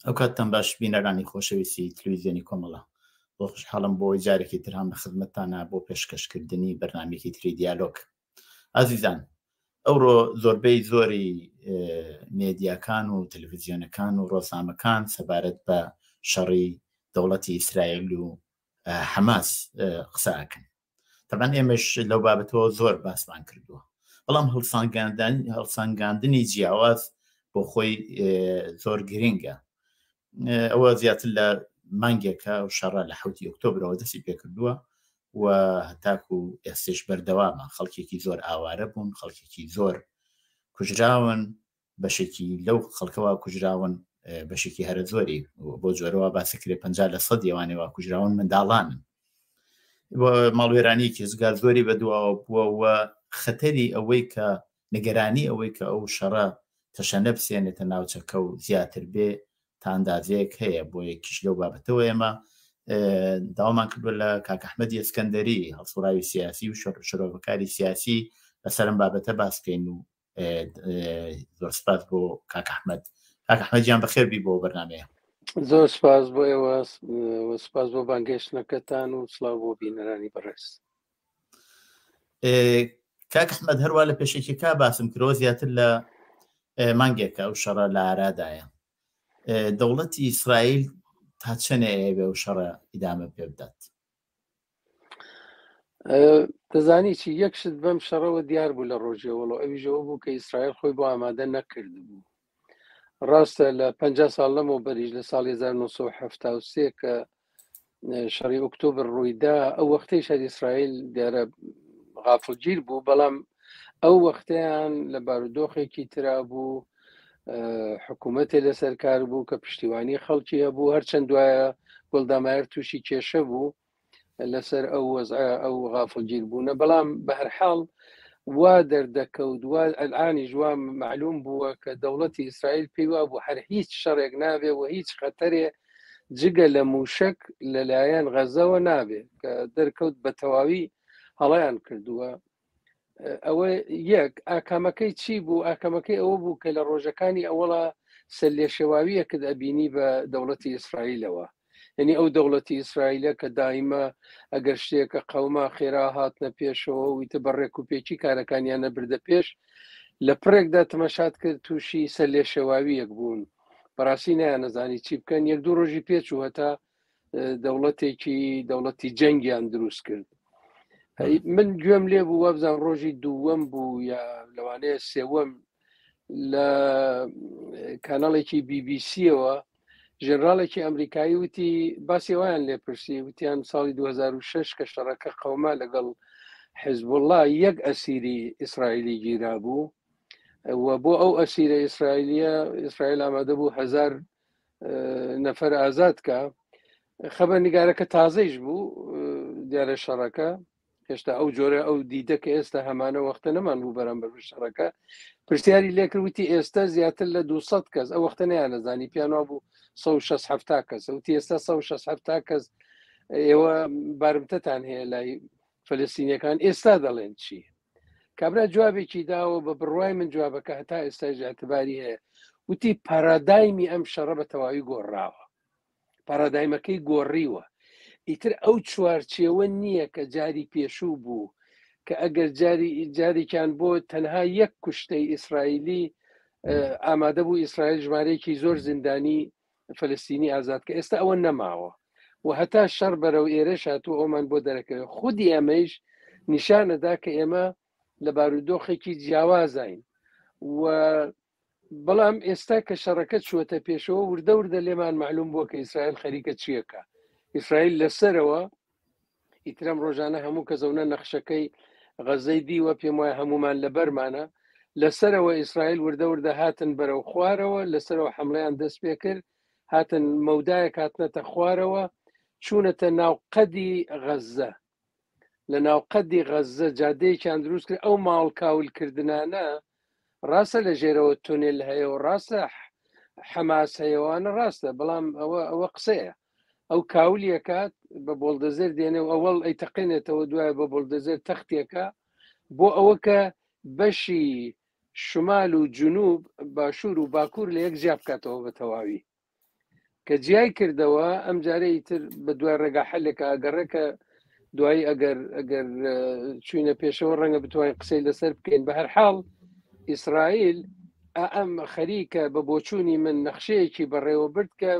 ئەوکاتتان باش بینەرانی خۆشەویستی تلویزیۆنی کۆمەڵە. زۆر خۆشحاڵم بۆ ئەوەی جارێکی تر هەم لە خزمەتتانە بۆ پێشکەشکردنی بەرنامەیەکی تری دیالۆگ. ئازیزان ئەوڕۆ زۆربەی زۆری مێدیاکان و تەلەڤزیۆنەکان و ڕۆژنامەکان سەبارەت بە شەڕی دەوڵەتی ئیسرائیل و حەماس قسە ئەکەن. تەبعەن ئێمەش لەو بابەتەوە زۆر باسمان کردووە بەڵام هەڵسەنگاندنی جیاواز بۆ خۆی زۆر گرنگە ئەوە زیاتر لە مانگێکە و شەڕە لە حوتی ئۆکتۆبرەوە دەستی پێکردووە و هەتاکو ئێستش بەردەوامە خەڵکێکی زۆر ئاوارە بوون خەڵکێکی زۆر کوژراون بەشێکی لەو خەڵکەوە کوژراون بەشێکی هەرە زۆری بۆ جۆرەوە باسەکرێ پ لە سەد یوانەوە کوژراون منداڵانن ماڵوێرانیەکی زگار زۆری بەدواوە بووە و خەتەری ئەوەی کە نیگەرانی ئەوەی کە ئەو شەڕە تەشەنە بسێنێتە ناوچەکە و زیاتر بێ تا ئەندازەیەک هەیە بۆ یەکیش لەو بابەتەوە ئێمە داوامان کردووە لە کاک ئەحمەدی ئەسکەندەری هەڵسوڕاوی سیاسی و شرۆڤەکاری سیاسی لەسەرم بابەتە باس بکەین و زۆر سپاس بۆ کاک ئەحمەد. کاک ئەحمەد گیان بەخێر بی بۆ بەرنمەیە. زۆر سپاس بۆ ئێوە سپاس بۆ بانگهێشتنەکەتان و سڵاو بۆ بینەرانی بەڕێز. کاک ئەحمەد هەروە لە پێشێکیەکە باسم کرەوە زیاتر لە مانگێکە ئەو شەڕە لە ئارادایە دەوڵەتی ئیسرائیل تا چەنێ ئەیەوێ ئەو شەڕە ئیدامە پێ بدات؟ دەزانی چی یەک شت بەم شەڕەوە دیار بوو لە ڕۆژێوەڵۆ ئەویژەوە بوو کە ئیسرائیل خۆی بۆ ئامادە نەکردبوو ڕاستە لە پ ساڵ لەمەوە بەریش لە ساڵی 1973 کە شەڕی ئۆکتۆبر ڕوویدا ئەو وەختەی شەر ئیسرائیل دیارە غافلگیر بوو بەڵام ئەو وەختیان لە بارودۆخێکی ترا بوو حکوومەتێ لەسەر کار بوو کە پشتیوانی خەڵکی هەبوو هەرچەند دوایە گۆڵدامایەر تووشی کێشە بوو لەسەر ئەو وەزع ئەو غافلگیر بوونە بەڵام بەهرحاڵ وا دەردەکەوت وا ئەلعانیش وا معلوم بووە کە دەوڵەتی ئیسرائیل پێی وا بوو هەر هیچ شەڕێک نابێ و هیچ خەتەرێ جگە لە موشک لەلایەن غەزەوە نابێ کە دەرکەوت بە تەواوی هەڵیان کردووە ئەوە یەک ئاکامەکەی چی بوو ئاکامەکەی ئەوە بوو کە لە ڕۆژەکانی ئەوەڵا سەرلێشێواویەکت ئەبینی بە دەوڵەتی ئیسرائیلەوە یعنی ئەو دەوڵەتی ئیسرائیلە کە دایمە ئەگەر شتێکە قەوما خێرا هاتنە پێشەوە ویتە بە ڕێک و پێکی کارەکانیان نەبردە پێش لە پڕێکدا تەمەشات کرد تووشی سەرلێشێواویەک بوون بەڕاستی نەیانەزانی چی بکەن یەک دوو ڕۆژی پێچوو هەتا دەوڵەتێکی دەوڵەتی جەنگیان دروست کرد من گوێم لێ بوو وابزان ڕۆژی دووەم بوو یا لەوانەیە سێوەم لە کاناڵێکی بیبیسیەوە ژێنراڵێکی ئەمریکایی وتی باسی ئەویان لێپرسی وتیان ساڵی 2006 کە شەڕەکە قەوما لەگەڵ حزبوڵڵا یەک ئەسیری ئیسرائیلی گیرا بوو و بۆ ئەو ئەسیرە ئیسرائیلیە ئیسرائیل ئامادە بوو هزار نەفەر ئازاد کە خەبەر نیگارەکە تازەیش بوو دیارە شەڕەکە هێشتا ئەو جۆرە ئەو دیدە کە ئێستا هەمانە وەختە نەمان بوو بەرامبەر بە شەڕەکە پرسیاری لێکرد وتی ئێستا زیاتر لە 200 کەس ئەو وەختە نیانەزانی پیان بوو 160 کەس وتی ئێستا 160 کەس ئێوە بارمتەتان هەیە لای فلستینیەکان ئێستا دەڵێن چی کابرا جوابێکی داوە بە بڕوای من جوابەکە هەتا ئێستا اعتباری هەیە وتی پارادایمی ئەم شەڕە بە تەواوی گۆڕاوە پارادایمەکەی گۆڕیوە ئیتر ئەو چوارچێوە نییە کە جاری پێشوو بوو کە ئەگەر جاری جارێکیان بۆ تەنها یەک کوشتەی ئیسرائیلی ئامادە بوو ئیسرائیل ژمارەیەکی زۆر زیندانی فلستینی ئازاد کە ئێستا ئەوە نەماوە و هەتا شەڕ بەرەو ئێرەش هاتوو ئەومان بۆ دەرەکەوێت خودی ئەمەیش نیشانەدا کە ئێمە لە بارودۆخێکی جیاوازین و بەڵام ئێستا کە شەڕەکە چووەتە پێشەوە وردە وردە لێمان معلوم بووە کە ئیسرائیل خەریکە چیەکە ئیسرائیل لەسەرەوە ئیترم ڕۆژانە هەموو کەس ئەونە نەخشەکەی غەزەی دیوە پێم وایە هەمومان لەبەرمانە لەسەرەوە ئیسرائیل وردە وردە هاتن بەرەو خوارەوە لەسەرەوە حملەیان دەست پێ کرد هاتن مەودایەک هاتنەتە خوارەوە چوونەتە ناو قەدی غەزە لە ناوقەدی غەززە جادەیەکیان دروست کرد ئەو ماڵ کاولکردنانە ڕاستە لە ژێرەوە تونێل هەیە و ڕاستە حەماس هەیەوانە ڕاستە بەڵام ئەوە ئەوە قسەیە ئەو کاولیەکات بە بۆڵدەزێر دێنێ و ئەوەڵ ئەی تەقێنێتەوە دوای بە بۆڵدەزێر تەختێکە بۆ ئەوە کە بەشی شمال و جنوب باشوور و باکوور لە یەک جیا بکاتەوە بە تەواوی. کە جیای کردەوە ئەم جارە ئیتر بە دوای ڕێگا حەلێکە ئەگەڕێ کە دوایی ئەگەر ئەگەر چوینە پێشەوە ڕەنگە بتوانین قسەی لەسەر بکەین بە هەر حاڵ ئیسرائیل ئەم خەریکە بە بۆچوونی من نەخشەیەکی بەڕێوە برد کە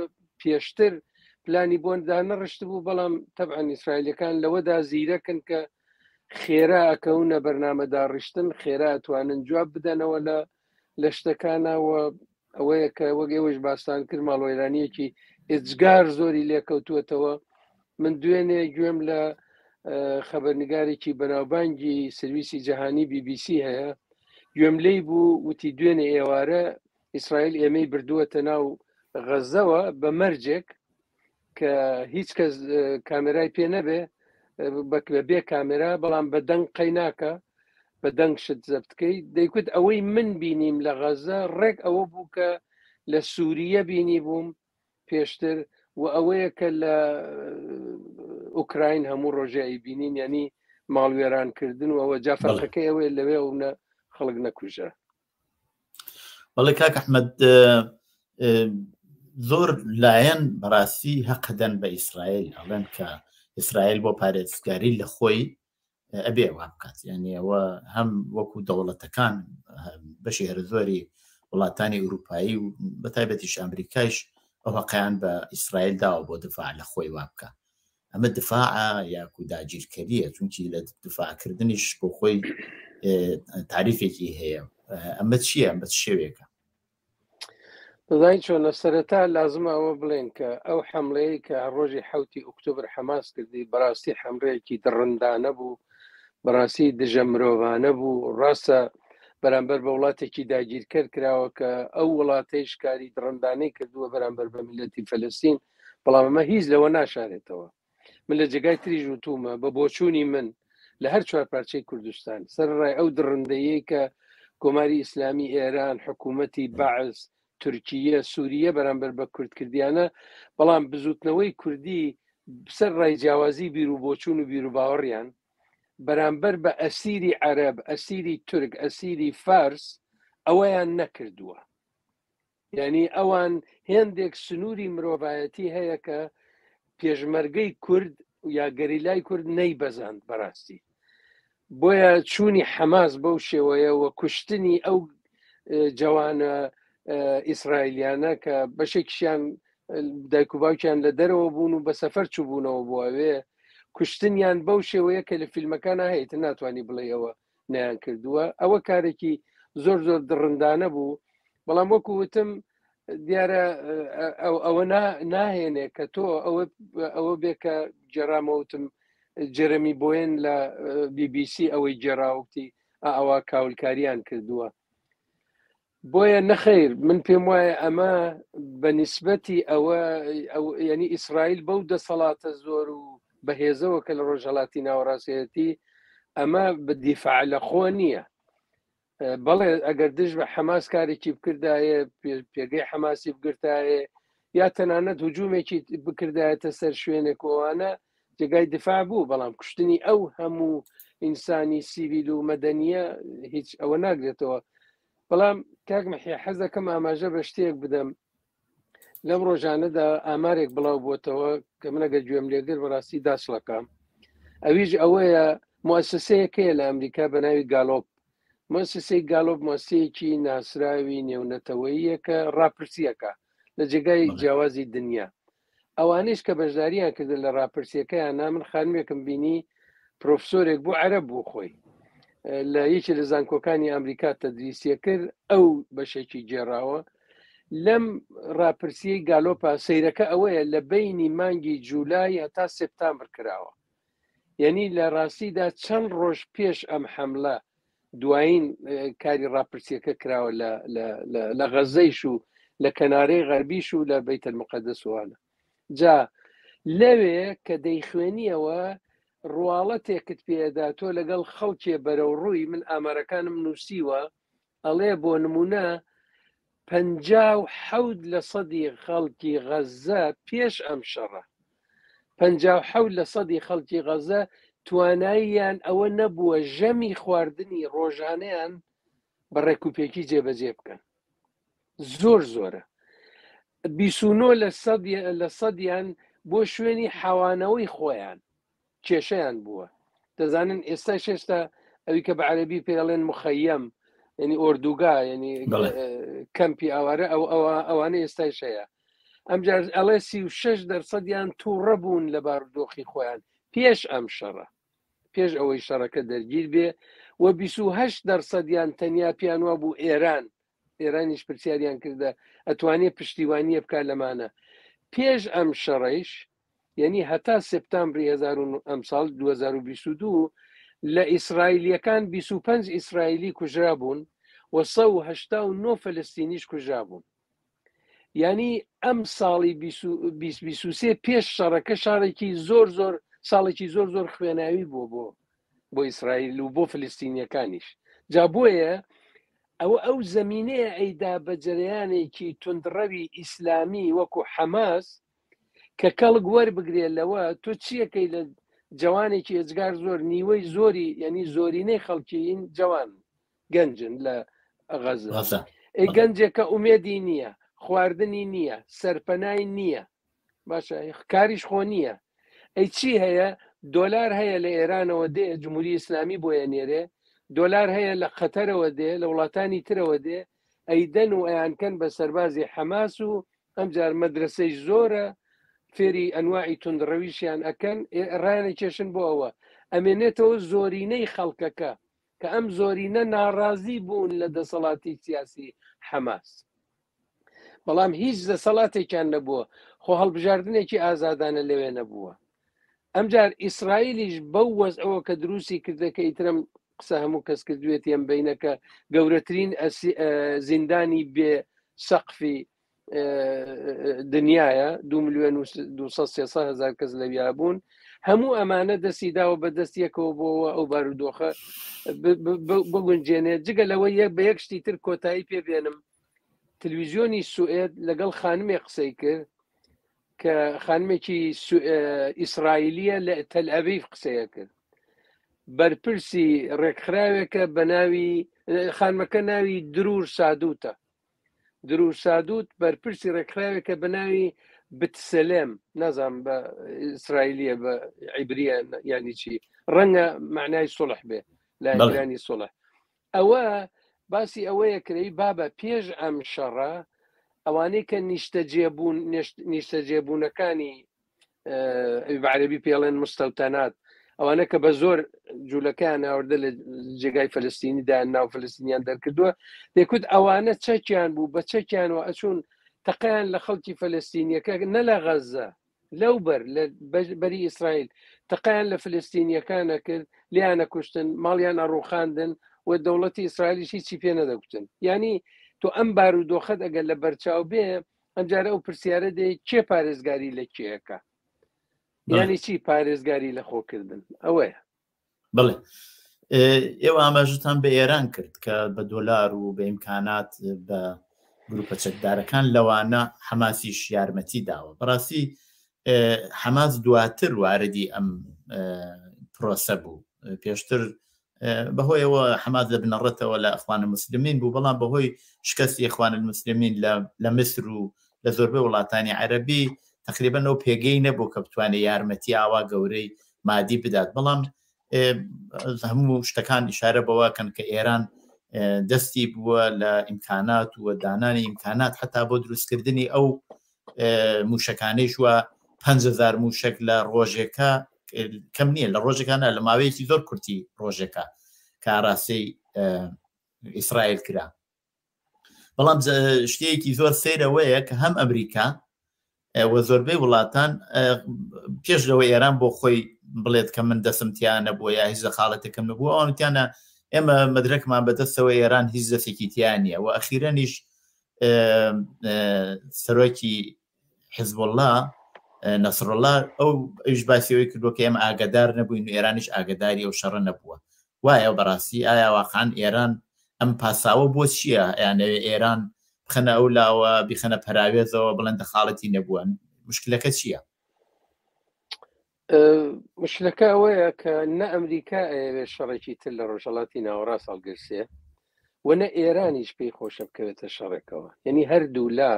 پێشتر پلانی بۆن دانەڕشت بوو بەڵام تەبعەن ئیسرائیلەکان لەوەدا زیرەکن کە خێرا ئەکەونە بەرنامە داڕشتن خێرا توانن جواب بدەنەوە لە لە شتەکانەوە ئەوەیە کە وەک ئێوەش باستان کرد ماڵوێرانیەکی ئێجگار زۆری لێکەوتووەتەوە من دوێنێ گوێم لە خەبەرنگارێکی بەناوبانگی سرویسی جەهانی BBC هەیە گوێم لی بوو وتی دوێنێ ئێوارە ئیسرائیل ئێمەی بردووەتە ناو غەزەوە بە مەرجێک کە هیچ کەس کامێرای پێ نەبێ بە بێ کامێرا بەڵام بە دەنگ قەی ناکە بە دەنگ شت زەبتکەی دەیکوت ئەوەی من بینیم لە غەزە ڕێک ئەوە بوو کە لە سووریە بینی بووم پێشتر و ئەوەیە کە لە ئۆکراین هەموو ڕۆژێ ئەیبینین ینی ماڵوێرانکردن و ئەوە جا فەرقەکەی ئەوەیە لەوێ و نە خەڵک نەکوژرا. بەڵێ کاک ئەحمەد زۆر لایەن بەڕاستی هەقەدەن بە ئیسرائیل ئەڵێن کە ئیسرائیل بۆ پارێزگاری لە خۆی ئەبێ وا بکات یعنی ئەوە هەم وەکو دەوڵەتەکان بەشی هەرە زۆری وڵاتانی ئەوروپایی و بە تایبەتیش ئەمریکایش ئەو هەقیان بە ئیسرائیل داوە بۆ دفاع لە خۆی وا بکە ئەمە دفاعە یاکو داگیرکەریە چونکی لە دفاعکردنیش بۆ خۆی تاریفێکی هەیە ئەمە چییە بە شێوێکە دەزانی چۆنە سەرەتا لازمە ئەوە بڵێن کە ئەو حملەیە کە ڕۆژی حوتی ئۆکتۆبر حەماس کردی بەڕاستی حملەیەکی دڕندانە بوو بەڕاستی دژە مرۆڤانە بوو ڕاستە بەرامبەر بە وڵاتێکی داگیرکەر کراوە کە ئەو وڵاتەیش کاری دڕندانەی کردووە بەرامبەر بە میلەتی فەلەستین بەڵام ئەمە هیچ لەوە ناشارێتەوە من لە جێگای تریش وتومە بە بۆچوونی من لە هەر چوار پارچەی کوردستان سەرڕای ئەو دڕندەیەی کە کۆماری ئیسلامی ئێران حکوومەتی بەعس تورکیە سووریە بەرامبەر بە کورد کردیانە بەڵام بزوتنەوەی کوردی سەر ڕای جیاوازی بیر و بۆچوون و بیر و باوەڕیان بەرامبەر بە ئەسیری عەرەب ئەسیری تورک ئەسیری فارس ئەوەیان نەکردووە یعنی ئەوان هێندێک سنووری مرۆڤایەتی هەیە کە پێشمەرگەی کورد یا گەریلای کورد نەیبەزاند بەڕاستی بۆیە چوونی حەماس بەو شێوەیە و کوشتنی ئەو جوانە ئیسرائیلیانە کە بەشێکیان دایک و باوکیان لە دەرەوە بوون و بە سەفەر چوبوونەوە بۆ ئەوێ کوشتنیان بەو شێوەیە کە لە فیلمەکان هەیە ناتوانانی بڵێەوە نیان کردووە ئەوە کارێکی زۆر زۆر دڕندانە بوو بەڵام وەکو وتم دیارە ئەوە ناهێنێ کە تۆ ئەوە ئەوە بێ کە جێرامەوتم جێرەمی بۆیەن لە BBC ئەوەی جێراوتی ئەوە کاولکاریان کردووە بۆیە نەخیر من پێم وایە ئەمە بە نیسبەتی ئەوە ینی ئیسرائیل بەو دەسەڵاتە زۆر و بەهێزەوە کە لە ڕۆژهڵاتی ناوەڕاستەتی ئەمە بە دیفاع لە خۆ نییە بەڵێ ئەگەر دژ بە حەماس کارێکی بکردایە پێگەی حەماسی بگرتایە یا تەنانەت هجوومێکی بکردایەتە سەر شوێنێک ئەوانە جێگای دفاع بوو بەڵام کوشتنی ئەو هەموو ئینسانی سیویل و مەدەنیە هیچ ئەوە ناگرێتەوە بەڵام کاک مەحیا حەز دەکەم ئاماژە بە شتێک بدەم لەم ڕۆژانەدا ئامارێک بڵاو بۆتەوە کە من ئەگەر گوێم لێگر بەڕاستی داچڵەکەم ئەویش ئەوەیە موسسەیەکەیە لە ئەمریکا بە ناوی گالۆپ موسسەی گالۆپ موسسەیەکی ناسراوی نێونەتەوەییە کە ڕاپرسیەکە لە جێگای جیاوازی دنیا ئەوانەیش کە بەشداریان کردن لە ڕاپرسیەکەیان من خانمێکم بینی پرۆفسۆرێک بوو عەرەب بوو خۆی لە یەکێ لە زانکۆکانی ئەمریکا تەدریسیە کرد ئەو بەشێکی گێڕاوە لەم ڕاپرسیەی گالۆپا سەیرەکە ئەوەیە لە بینی مانگی جولای هەتا سپتامبر کراوە یعنی لە ڕاستیدا چەند ڕۆژ پێش ئەم حملە دوایین کاری ڕاپرسیەکە کراوە لە غەزەیش و لە کەنارەی غەربیش و لە بەیت المقدس وانە جا لەوێ کە دەیخوێنیەوە ڕواڵەتێکت پێدا تۆ لەگەڵ خەڵکێ بەرەو ڕووی من ئامارەکانم نووسیوە ئەڵێ بۆ نمونە 57 لە سەدی خەڵکی غەزە پێش ئەم شەڕە 57 لە سەدی خەڵکی غەزە تواناییان ئەوە نەبووە ژەمی خواردنی ڕۆژانەیان بە ڕێکوپێکی جێبەجێ بکەن زۆر زۆرە. 29 لە سەد لە سەدیان بۆ شوێنی حەوانەوەی خۆیان کێشەیان بووە دەزانن ئێستا شێستا ئەوی کە بە عەربی پێڵێن مخەیەم ینی ئۆردوگا ینی کەمپی ئاوارە ئەو ئەوە ئەوانە ئێستایش هەیە ئەمجار ئەڵێ 36 دەرسەدیان تووڕە بوون لە بارودۆخی خۆیان پێش ئەم شەڕە پێش ئەوەی شەڕەکە دەرگیر بێ و 28 دەرسەدیان تەنیا پیان وا بوو ئێران ئێرانیش پرسیاریان کردە ئەتوانێ پشتیوانیە بکات لەمانە پێش ئەم شەڕیش یعنی هەتا سپتامبری ئەمساڵ 2022 لە ئیسرائیلیەکان 25 ئیسرائیلی کوژرا بوون و 1970 فلستینیش کوژرا بوون یعنی ئەم ساڵی 2023 پێش شەڕەکە شارێکی زۆر زۆر ساڵێکی زۆر زۆر خوێناوی بووە بۆ بۆ ئیسرائیل و بۆ فلستینیەکانیش جا بۆیە ئەوە ئەو زمینەیە ئەیدا بە جەرەیانێکی توندڕەوی ئیسلامی وەکو حەماس کە کەڵک وەربگرێت لەوە تۆ چیەکەی لە جوانێکی ئێجگار زۆر نیوەی زۆری یعنی زۆرینەی خەڵکیین جوان گەنجن لە غەزە ئەی گەنجێکە ئومێدی نییە خواردنی نییە سەرپەنای نییە باشە کاریش خۆ نییە ئەی چی هەیە دۆلار هەیە لە ئێرانەوە دێ جمهوری ئیسلامی بۆیە نێرێ دۆلار هەیە لە قەتەرەوە دێ لە وڵاتانی ترەوە دێ ئەیدەن و ئەیانکەن بە سەربازی حەماس و ئەمجار مەدرسەی زۆرە فێری ئەنواعی توندڕەویشیان ئەکەن ڕایانە کێشن بۆ ئەوە ئەمێنێتەوە زۆرینەی خەڵکەکە کە ئەم زۆرینە ناڕازی بوون لە دەسەڵاتی سیاسی حەماس بەڵام هیچ دەسەڵاتێکیان نەبووە خۆ هەڵبژاردنێکی ئازادانە لەوێ نەبووە ئەمجار ئیسرائیلیش بەو وەزعەوە کە دروستی کردە کە ئیترم قسە هەموو کەس کردوێتی ئەم بینەکە گەورەترین زیندانی بێ سەقفی دنیاە دو میلیۆن و 200 هزار کەس لەویا بوون هەموو ئەمانە دەستی داوە بە دەست یەکەوە بۆەوە ئەو بارودۆخە بگونجێنێت جگە لەوە یەک بە یەک شتی تر کۆتایی پێبێنم تلویزیۆنی سوئێد لەگەڵ خانمێ قسەی کرد کە خانمێکی ئیسرائیلیە لە تەل ئەبیف قسەیە کرد بەرپرسی ڕێکخراوێکە بە ناوی خانمەکە ناوی درور سادوتە درور سادوت بەرپرسی ڕێکخراوێکە بە ناوی بتسلێم نازانم بە ئیسرائیلیە بە عیبریە یعنی چی ڕەنگە معنای سڵح بێ لایەنگرانی سڵح ئەوە باسی ئەوەیە کرەی بابە پێش ئەم شەڕە ئەوانەی کە نیشتەجێبوون نیشتەجێبوونەکانی بە عەربی پێڵێن مستەوتەنات ئەوانە کە بە زۆر جوولەکەیان ناوردە لە جێگای فلستینی دایان ناو فلستینیان دەرکردووە دەکوت ئەوانە چەکیان بوو بە چەکیان و ئەچوون تەقیان لە خەڵکی فلستینیەکە نە لە غەزە لەو بەر لە بەری ئیسرائیل تەقیان لە فلستینیەکان نەکرد لیانە کوشتن ماڵیان ئەڕوخاندن و دەوڵەتی ئیسرائیلیش هیچی پێ نەدەگوتن یعنی تۆ ئەم بارودۆخەت ئەگەر لە بەرچاو بێ ئەمجارە ئەو پرسیارە دێ کێ پارێزگاری لە کێەکە یعنی چی پارێزگاری لە خۆکردن ئەوەیە بڵێ ئێوە ئاماژەتان بە ئێران کرد کە بە دۆلار و بە ئیمکانات بە گروپە چەکدارەکان لەوانە حەماسیش یارمەتی داوە بەڕاستی حەماس دواتر واردی ئەم پرۆسە بوو پێشتر بەهۆیەوە حەماس لە بنەڕەتەوە لە ئەخوانە مسلمین بوو بەڵام بەهۆی شکستی ئەخوان المسلمین لە میسر و لە زۆربەی وڵاتانی عەربی تقریبا ئەو پێگەی نەبوو کە بتوانێت یارمەتی ئاوا گەورەی مادی بدات بەڵام هەموو شتەکان ئیشارە بەوە کەن کە ئێران دەستی بووە لە ئیمکانات و دانانی ئیمکانات حتا بۆ دروستکردنی ئەو موشەکانەیش وە 5هزار موشک لە ڕۆژێکە کەم نییە لە ڕۆژەکانە لە ماوەیەکی زۆر کورتی ڕۆژێکە کە ئاراستەی ئیسرائیل کرا بەڵام شتەیەکی زۆر سەیرەوەیە کە هەم ئەمریکا و زۆربەی وڵاتان پێش لەوە ئێران بۆ خۆی بڵێت کە من دەسم تیا نەبووە یا هیچ دەخاڵەتێکم نەبووە ئەوانتیانە ئێمە مەدرەکمان بەدەستەوە ئێران هیچ دەستێکی تیا نییە و ئەخیرەنیش سەرۆکی حزبله نەسرله ئەو ئەوش باسیەوەی کردووە کە ئێمە ئاگادار نەبووین و ئێرانیش ئاگاداری ئەو شەڕە نەبووە وایە بەڕاستی ئایا واقعا ئێران ئەم پاساوە بۆ چییە یانەوێ ئێران بخەنە ئەو لاوە بیخەنە پەراوێزەوە بڵێن دەخاڵەتی نەبووە مشکلەکە چییە؟ مشکلەکە ئەوەیە کە نە ئەمریکا ئەیەوێت شەڕێکی تر لە ڕۆژهەڵاتی ناوەڕاست هەڵگرسێ و نە ئێرانیش پێی خۆشە بکەوێتە شەڕێکەوە یعنی هەردوو لا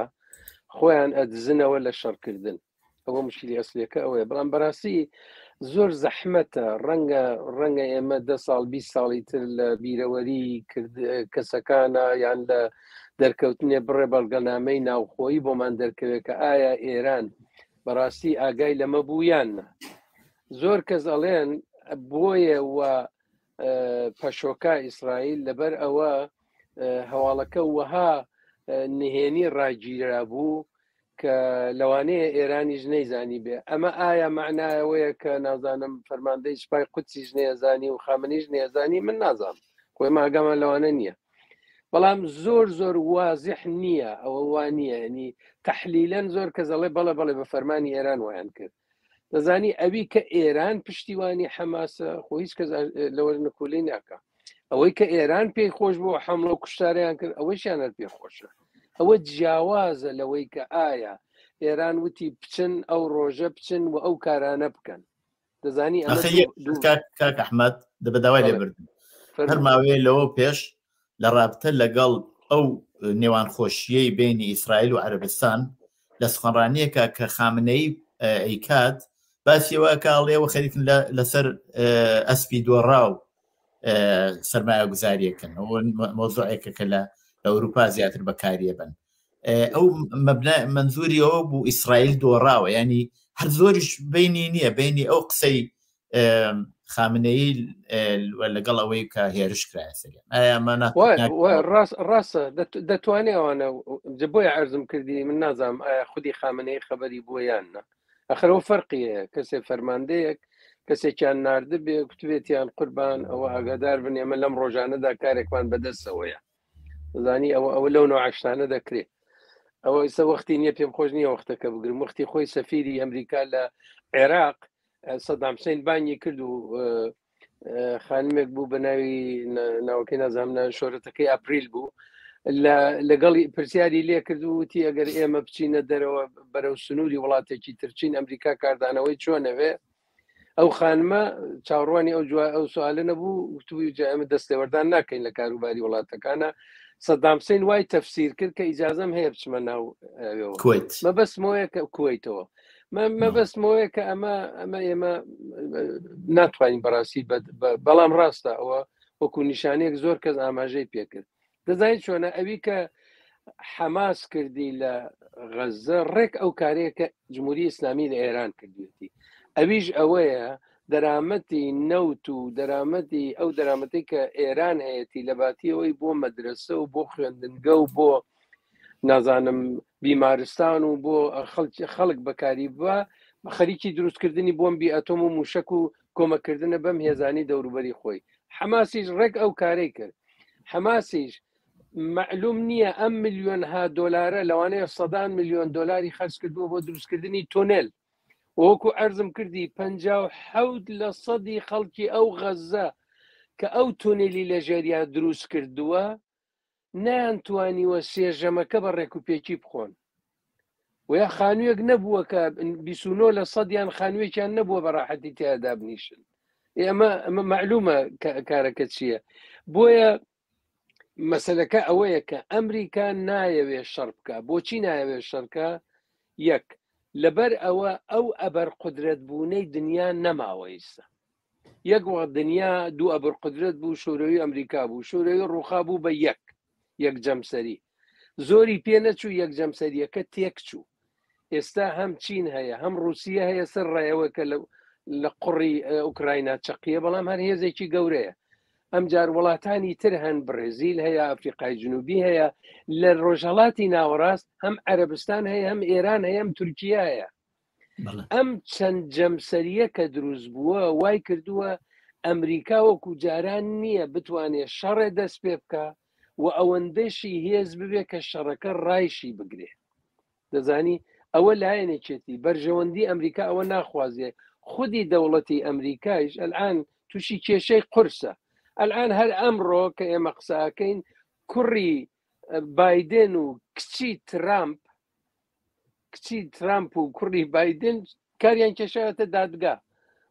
خۆیان ئەدزنەوە لە شەڕکردن. ئەوە مشکلی ئەسلیەکە ئەوەیە بەڵام بەڕاستی زۆر زەحمەتە ڕەنگە ڕەنگە ئێمە دە ساڵ 20 ساڵی تر لە بیرەوەری کەسەکانە یان لە دەرکەوتنێ بڕێ بەڵگەنامەی ناوخۆیی بۆمان دەرکەوێت کە ئایا ئێران بەڕاستی ئاگای لەمە بوو یان نا زۆر کەس ئەڵێن بۆیە و پەشۆکا ئیسرائیل لەبەر ئەوە هەواڵەکە وەها نهێنی ڕاگیرا بوو کە لەوانەیە ئێرانیش نەیزانی بێ ئەمە ئایا معنایەوەیە کە نازانم فەرماندەی سوپای قودسیش نەیەزانی و خامنیش نەیەزانی من نازانم خۆی ماگەمان لەوانە نییە بەڵام زۆر زۆر وازح نییە ئەوە وا نییە ینی تەحلیلەن زۆر کەس ئەڵێ بەڵێ بەڵێ بە فەرمانی ئێران وایان کرد دەزانی ئەوی کە ئێران پشتیوانی حەماسە خۆ هیچ کەس لەوە نکولی ناکە ئەوەی کە ئێران پێی خۆش بۆ حەمڵە و کوشتاریان کرد ئەوەیشیان هەر پێ خۆشە ئەوە جیاوازە لەوەی کە ئایا ئێران وتی بچن ئەو ڕۆژە بچن و ئەو کارانە بکەن دەزانی ئەمە کاک ئەحمد دە بەداوای لێبردن هەر ماوەیە لەوە پێش لە ڕابتە لەگەڵ ئەو نێوان خۆشیەی بینی ئیسرائیل و عەربستان لە سخنڕانیەکە کە خامنەی ئەیکات باسیەوە کاڵێەوە خەریکن لەسەر ئەسپی دۆڕاو سەرمایە گوزاریەکەن مۆزۆعێکە کە لە ئەوروپا زیاتر بەکاریە بن ئەو مەبنا منزوری ئەوە بوو ئیسرائیل دۆڕاوە ینی هەر زۆریش بینی نییە بینی ئەو قسەی خامنەی لەگەڵ ئەوەی کە هێرش کرایە سەریان ئایا ڕاستە دەتوانێت ئەوانە بۆیە عرضم کردی من نازانم ئایا خودی خامنەی خەبەری بووە یان نا ئەخرەوە فەرقی هەیە کەسێ فەرماندەیەک کەسێکیان نردبێ کوتبێتیان قوربان ئەوە ئاگادار بن ئێمە لەم ڕۆژانەدا کارێکمان بەدەستەوەیە زانی ئەوە ئەوە لەو نوعشتانە دەکرێت ئەوە ئیسە وەختی نییە پێم خۆش نییە وەختەکە بگرم وەختی خۆی سەفیری ئەمریکا لە عێراق سەدام حسین بانگی کرد و خانمێک بوو بە ناوی ناوەکەی نازانم شۆرەتەکەی ئەپریل بوو لەگەڵی پرسیاری لێ کرد و وتی ئەگەر ئێمە بچینە دەرەوە بەرەو سنووری وڵاتێکی ترچین ئەمریکا کاردانەوەی چۆنەوێ ئەو خانمە چاوەڕوانی ئەو جوای ئەو سوالە نەبوو وتوی جا ئێمە دەستێوەردان ناکەین لە کاروباری وڵاتەکانە سەدام حسین وای تەفسیر کرد کە ئیجازەم هەیە بچمە ناو ئەوێەوە کویت مەبەستمەوەیە کە کوەیتەوە مەبەستمەوەیە کە ئەمە ئەمە ئێمە ناتوانین بەڕاستی بەڵام ڕاستە ئەوە وەکو نیشانەیەک زۆر کەس ئاماژەی پێکرد دەزانین چۆنە ئەوی کە حەماس کردی لە غەزە ڕێک ئەو کارەیە کە جمهوری ئیسلامی لە ئێران کردوێتی ئەویش ئەوەیە دەرامەتی نەوت و دەرامەتی ئەو دەرامەتی کە ئێران هەیەی لە باتیەوەی بۆ مەدرسە و بۆ خوێندنگە و بۆ نازانم بیمارستان و بۆ خەڵک بەکاری بووە خەریکی دروستکردنی بۆمبی ئەتۆم و موشک و کۆمەکردنە بەم هێزانی دەوروبەری خۆی حەماسیش ڕێک ئەو کارەی کرد حەماسیش مەعلوم نییە ئەم ملیۆنها دۆلارە لەوانەیە سەدان ملیۆن دۆلاری خەرج کردووە بۆ دروستکردنی تونێل وەکو ئەرزم کردی 57 لە سەدی خەڵکی ئەو غەزە کە ئەو تونێلی لە ژێریا دروست کردووە نەیانتوانیوە سێژەمەکە بە ڕێکوپێکی بخۆن و یا خانوویەک نەبووە کە 29 لە سەدیان خانوویەکیان نەبووە بە ڕاحەتی تیا دابنیشن ئەمە ئەمە معلومە کارەکە چییە بۆیە مەسلەکە ئەوەیە کە ئەمریکا نایەوێ شەڕ بکە بۆچی نایەوێ شەرکە یەک لەبەر ئەوە ئەو ئەبەر قدرەت بوونەی دنیا نەماوە ئیستا یەک وەخت دنیا دوو ئەبر قدرەت بوو شورەوی ئەمریکا بوو شورەوی ڕوخا بوو بە یەک یەک جەمسەری زۆری پێ نەچوو یەک جەمسەریەکە تێک چوو ئێستا هەم چین هەیە هەم رووسیە هەیە سەر ڕێەوە کە لە قوڕی ئۆکراینا چەقیە بەڵام هەر هێزێکی گەورەیە ئەمجار وڵاتانی تر هەن بڕێزیل هەیە ئەفریقای جنوبی هەیە لە ڕۆژهڵاتی ناوەڕاست هەم عەربستان هەیە هەم ئێران هەیە هەم تورکیا هەیە ئەم چەند جەمسەریە کە دروست بووە وای کردووە ئەمریکا وەکو جاران نییە بتوانێت شەڕێ دەست پێ بکە و ئەوەندەشی هێز ببێ کە شەڕەکە ڕایشی بگرێ دەزانی ئەوە لایەنێکێتی بەرژەوەندی ئەمریکا ئەوە ناخوازێ خودی دەوڵەتی ئەمریکایش ئەلان تووشی کێشەی قورسە ئەلان هەر ئەمڕۆ کە ئێمە قساکەین کوڕی بایدن و کچی ترامپ کچی ترامپ و کوڕی بایدن کاریان کێشاوەتە دادگا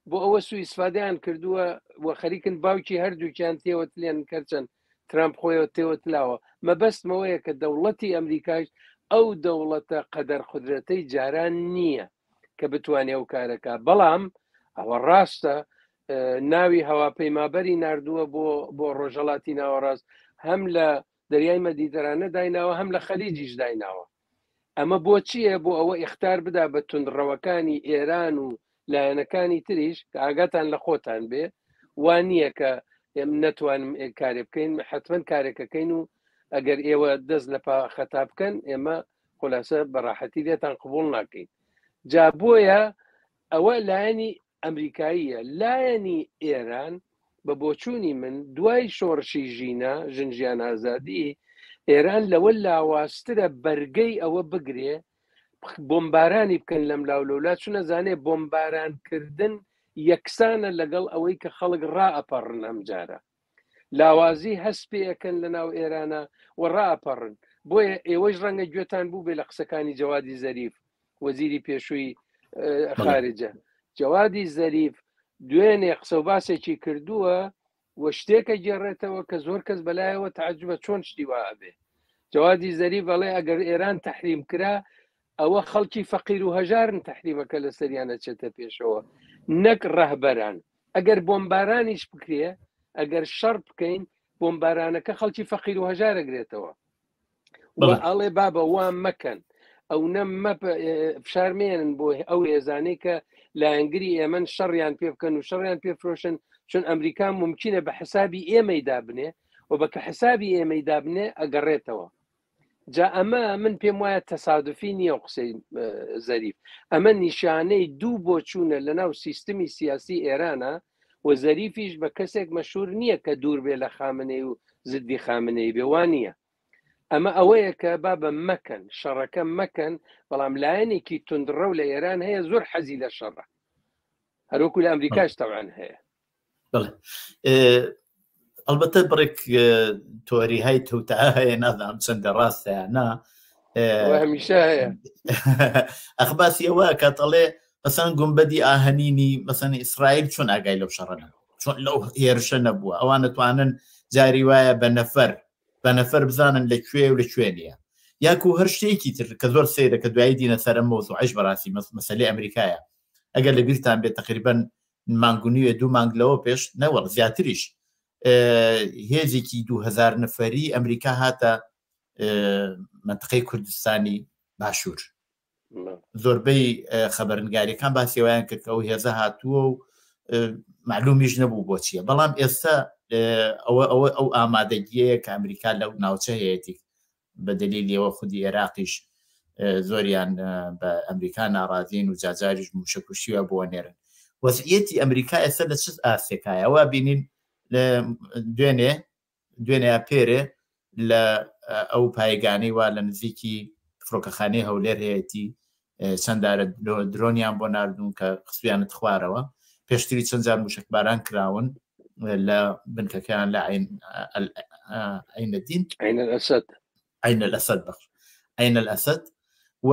بۆ ئەوە سو ئیسفادەیان کردووە و خەریکن باوکی هەردووکیان تێوەتلێن کەرچەند ترامپ خۆیەوە تێوەتلاوە مەبەستمەوەیە کە دەوڵەتی ئەمریکاش ئەو دەوڵەتە قەدەر قودرەتەی جاران نییە کە بتوانێ ئەو کارەکە بەڵام ئەوە ڕاستە ناوی هەواپەیمابەری نردووە بۆ بۆ ڕۆژهڵاتی ناوەڕاست هەم لە دەریای مەدیتەرانە دایناوە هەم لە خەلیجیش دایناوە ئەمە بۆ چییە بۆ ئەوە ئیختار بدا بە توندڕەوەکانی ئێران و لایەنەکانی تریش کە ئاگاتان لە خۆتان بێ وا نییە کە ئێم نەتوانم ئێ کارێ بکەین حتمما کارێکەکەین و ئەگەر ئێوە دەست لە پا خەتا بکەن ئێمە خلاصە بە ڕاحەتی لێتان قبول ناکەین جا بۆیە ئەوە لایەنی ئەمریکاییە لایەنی ئێران بە بۆچوونی من دوای شۆڕشی ژینا ژن ژیان ئازادی ئێران لەوە لاوازترە بەرگەی ئەوە بگرێ بۆمبارانی بکەن لەم لاو لەولا چونە زانێ بۆمبارانکردن یەکسانە لەگەڵ ئەوەی کە خەڵک ڕائەپەڕن ئەم جارە لاوازی هەست پێ ئەکەن لە ناو ئێرانە و ڕائەپەڕن بۆیە ئێوەش ڕەنگە گوێتان بوو بێ لە قسەکانی جەوادی زەریف وەزیری پێشووی خارجە جەوادی زەریف دوێنێ قسە و باسێکی کردووە و شتێکە گێڕێتەوە کە زۆر کەس بەلایەوە تعجبە چۆن شتی وا ئەبێ جەوادی زەریف ئەڵێ ئەگەر ئێران تەحریم کرا ئەوە خەڵکی فەقیر و هەژارن تەحریمەکە لەسەریان ئەچێتە پێشەوە نەک ڕەهبەران ئەگەر بۆمبارانیش بکرێ ئەگەر شەڕ بکەین بۆمبارانەکە خەڵکی فەقیر و هەژارە گرێتەوە ئەڵێ بابە وا مەکەن ئەو نە فشار مێنن بۆ ئەو هێزانەی کە لایەنگری ئێمن شەڕیان پێ بکەن و شەڕیان پێ فرۆشن چون ئەمریکا ممکنە بە حسابی ئێمەی دابنێ و بە کە حسابی ئێمەی دابنێ ئەگەڕێتەوە جا ئەمە من پێم وایە تەسادفی نییە و قسەی زەریف ئەمە نیشانەی دوو بۆچوونە لەناو سیستمی سیاسی ئێرانە و زەریفیش بە کەسێک مەشهور نییە کە دوور بێ لە خامنەی و زدی خامنەی بێ وان نییە ئەمە ئەوەیە کە بابە مەکەن شەڕەکە مەکەن بەڵام لایەنێکی توندڕەو لە ئێران هەیە زۆر حەزی لە شەڕە هەروەکو لە ئەمریکاش تەوان هەیە بەڵێ ئەلبەتە بڕێک تۆری های تەوتا هەیە نازانم چەندە ڕاستە یان نا هەمیشە هەیە ئەخباسی ئەوە کات ئەڵێ مەسەن گومبەدی ئاهەنینی مەسەن ئیسرائیل چۆن ئاگای لەو شەڕە نەبوو چۆن لەو هێرشە نەبووە ئەوان دەتوانن جاری وایە بە نەفەر بە نەفەر بزانن لە کوێ و لە کوێ نییە یاکو هەر شتێکی تر کە زۆر سەیرە کە دوایی دینە سەر ئەم مەوزوعەش بەڕاستی مەسەلەی ئەمریکایە ئەگەر لە بیرتان بێت تقریبا مانگ و نیوێ دوو مانگ لەوە پێش نەوەڵ زیاتریش هێزێکی 2000 نەفەری ئەمریکا هاتە منطقەی کوردستانی باشوور زۆربەی خەبەرنگاریەکان باسی ئەویان کرد کە ئەو هێزە هاتووە و معلومیش نەبوو بۆ چییە بەڵام ئێستا ئەوە ئەوە ئەو ئامادەگیەیە کە ئەمریکا لەو ناوچە هەیەتی بە دلیلیەوە خودی عێراقیش زۆریان بە ئەمریکا ناڕازین و جاجاریش موشەکوشیوە بۆ نێرن وەزعیەتی ئەمریکا ئێستا لە چ ئاستێکایە ئەوە بینین دوێنێ دوێنێ یا پێرێ لە ئەو پایگانەی وا لە نزیکی فڕۆکەخانەی هەولێر هەیەتی چەندارە درۆنیان بۆ ناردوون کە خستویانت خوارەوە پێشتری چەند جار موشکباران کراون لە بنکەکەیان لە عینەدین ئەسد عین الأسد بەخش عین الأسد و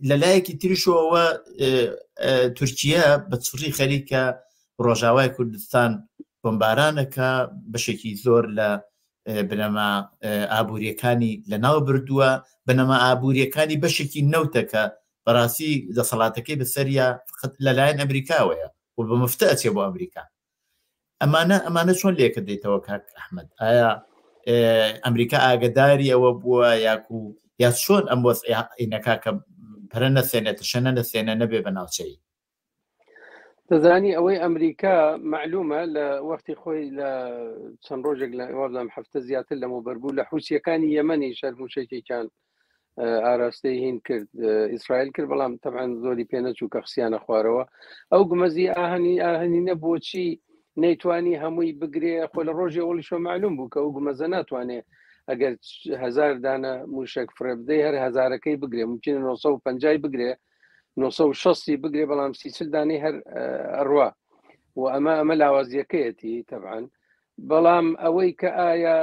لە لایەکی تریشەوە تورکیا بە چڕی خەریکە ڕۆژاوای کوردستان بۆمبارانەکە بەشێکی زۆر لە بنەما ئابوووریەکانی لەناو بردووە بنەما ئابوووریەکانی بەشێکی نەوتەکە بەڕاستی دەسەڵاتەکەی بەسەریا لەلایەن ئەمریکاوەیە و بە مفتە ئەچێ بۆ ئەمریکا ئەمانە ئەمانە چۆن لێکە دێتەوە کاک ئەحمد ئایا ئەمریکا ئاگداری ئەوە بووە یاکو یا چۆن ئەم وەزعینەکە کە پەرە نەسێنێت شەنە نەسێنە نەبێ بە ناوچەی دەزانی ئەوەی ئەمریکا معلومە لە وەختی خۆی لە چەند ڕۆژێک لە وابزانم هەفتە زیاتر لەمەوبەر بوو لە حوسیەکانی یەمەنی شەرموشێکێکیان ئاراستەی هین کرد ئیسرائیل کرد بەڵام تەبعەن زۆری پێ نەچوو کە خسیانە خوارەوە ئەو گومەزی ئاهەنی ئاهەنینە بۆچی نەیتوانی هەمووی بگرێ خۆ لە ڕۆژی ئەوڵیشەوە معلوم بوو کە ئەو گومەزە ناتوانێ ئەگەر هزار دانە موشک فڕێ بدەی هەر هزارەکەی بگرێ ممکنە 950 بگرێ 960 بگرێ بەڵام 30 دانەی هەر ئەڕوا و ئەمە ئەمە لاوازیەکەیەتی تەبعەن بەڵام ئەوەی کە ئایا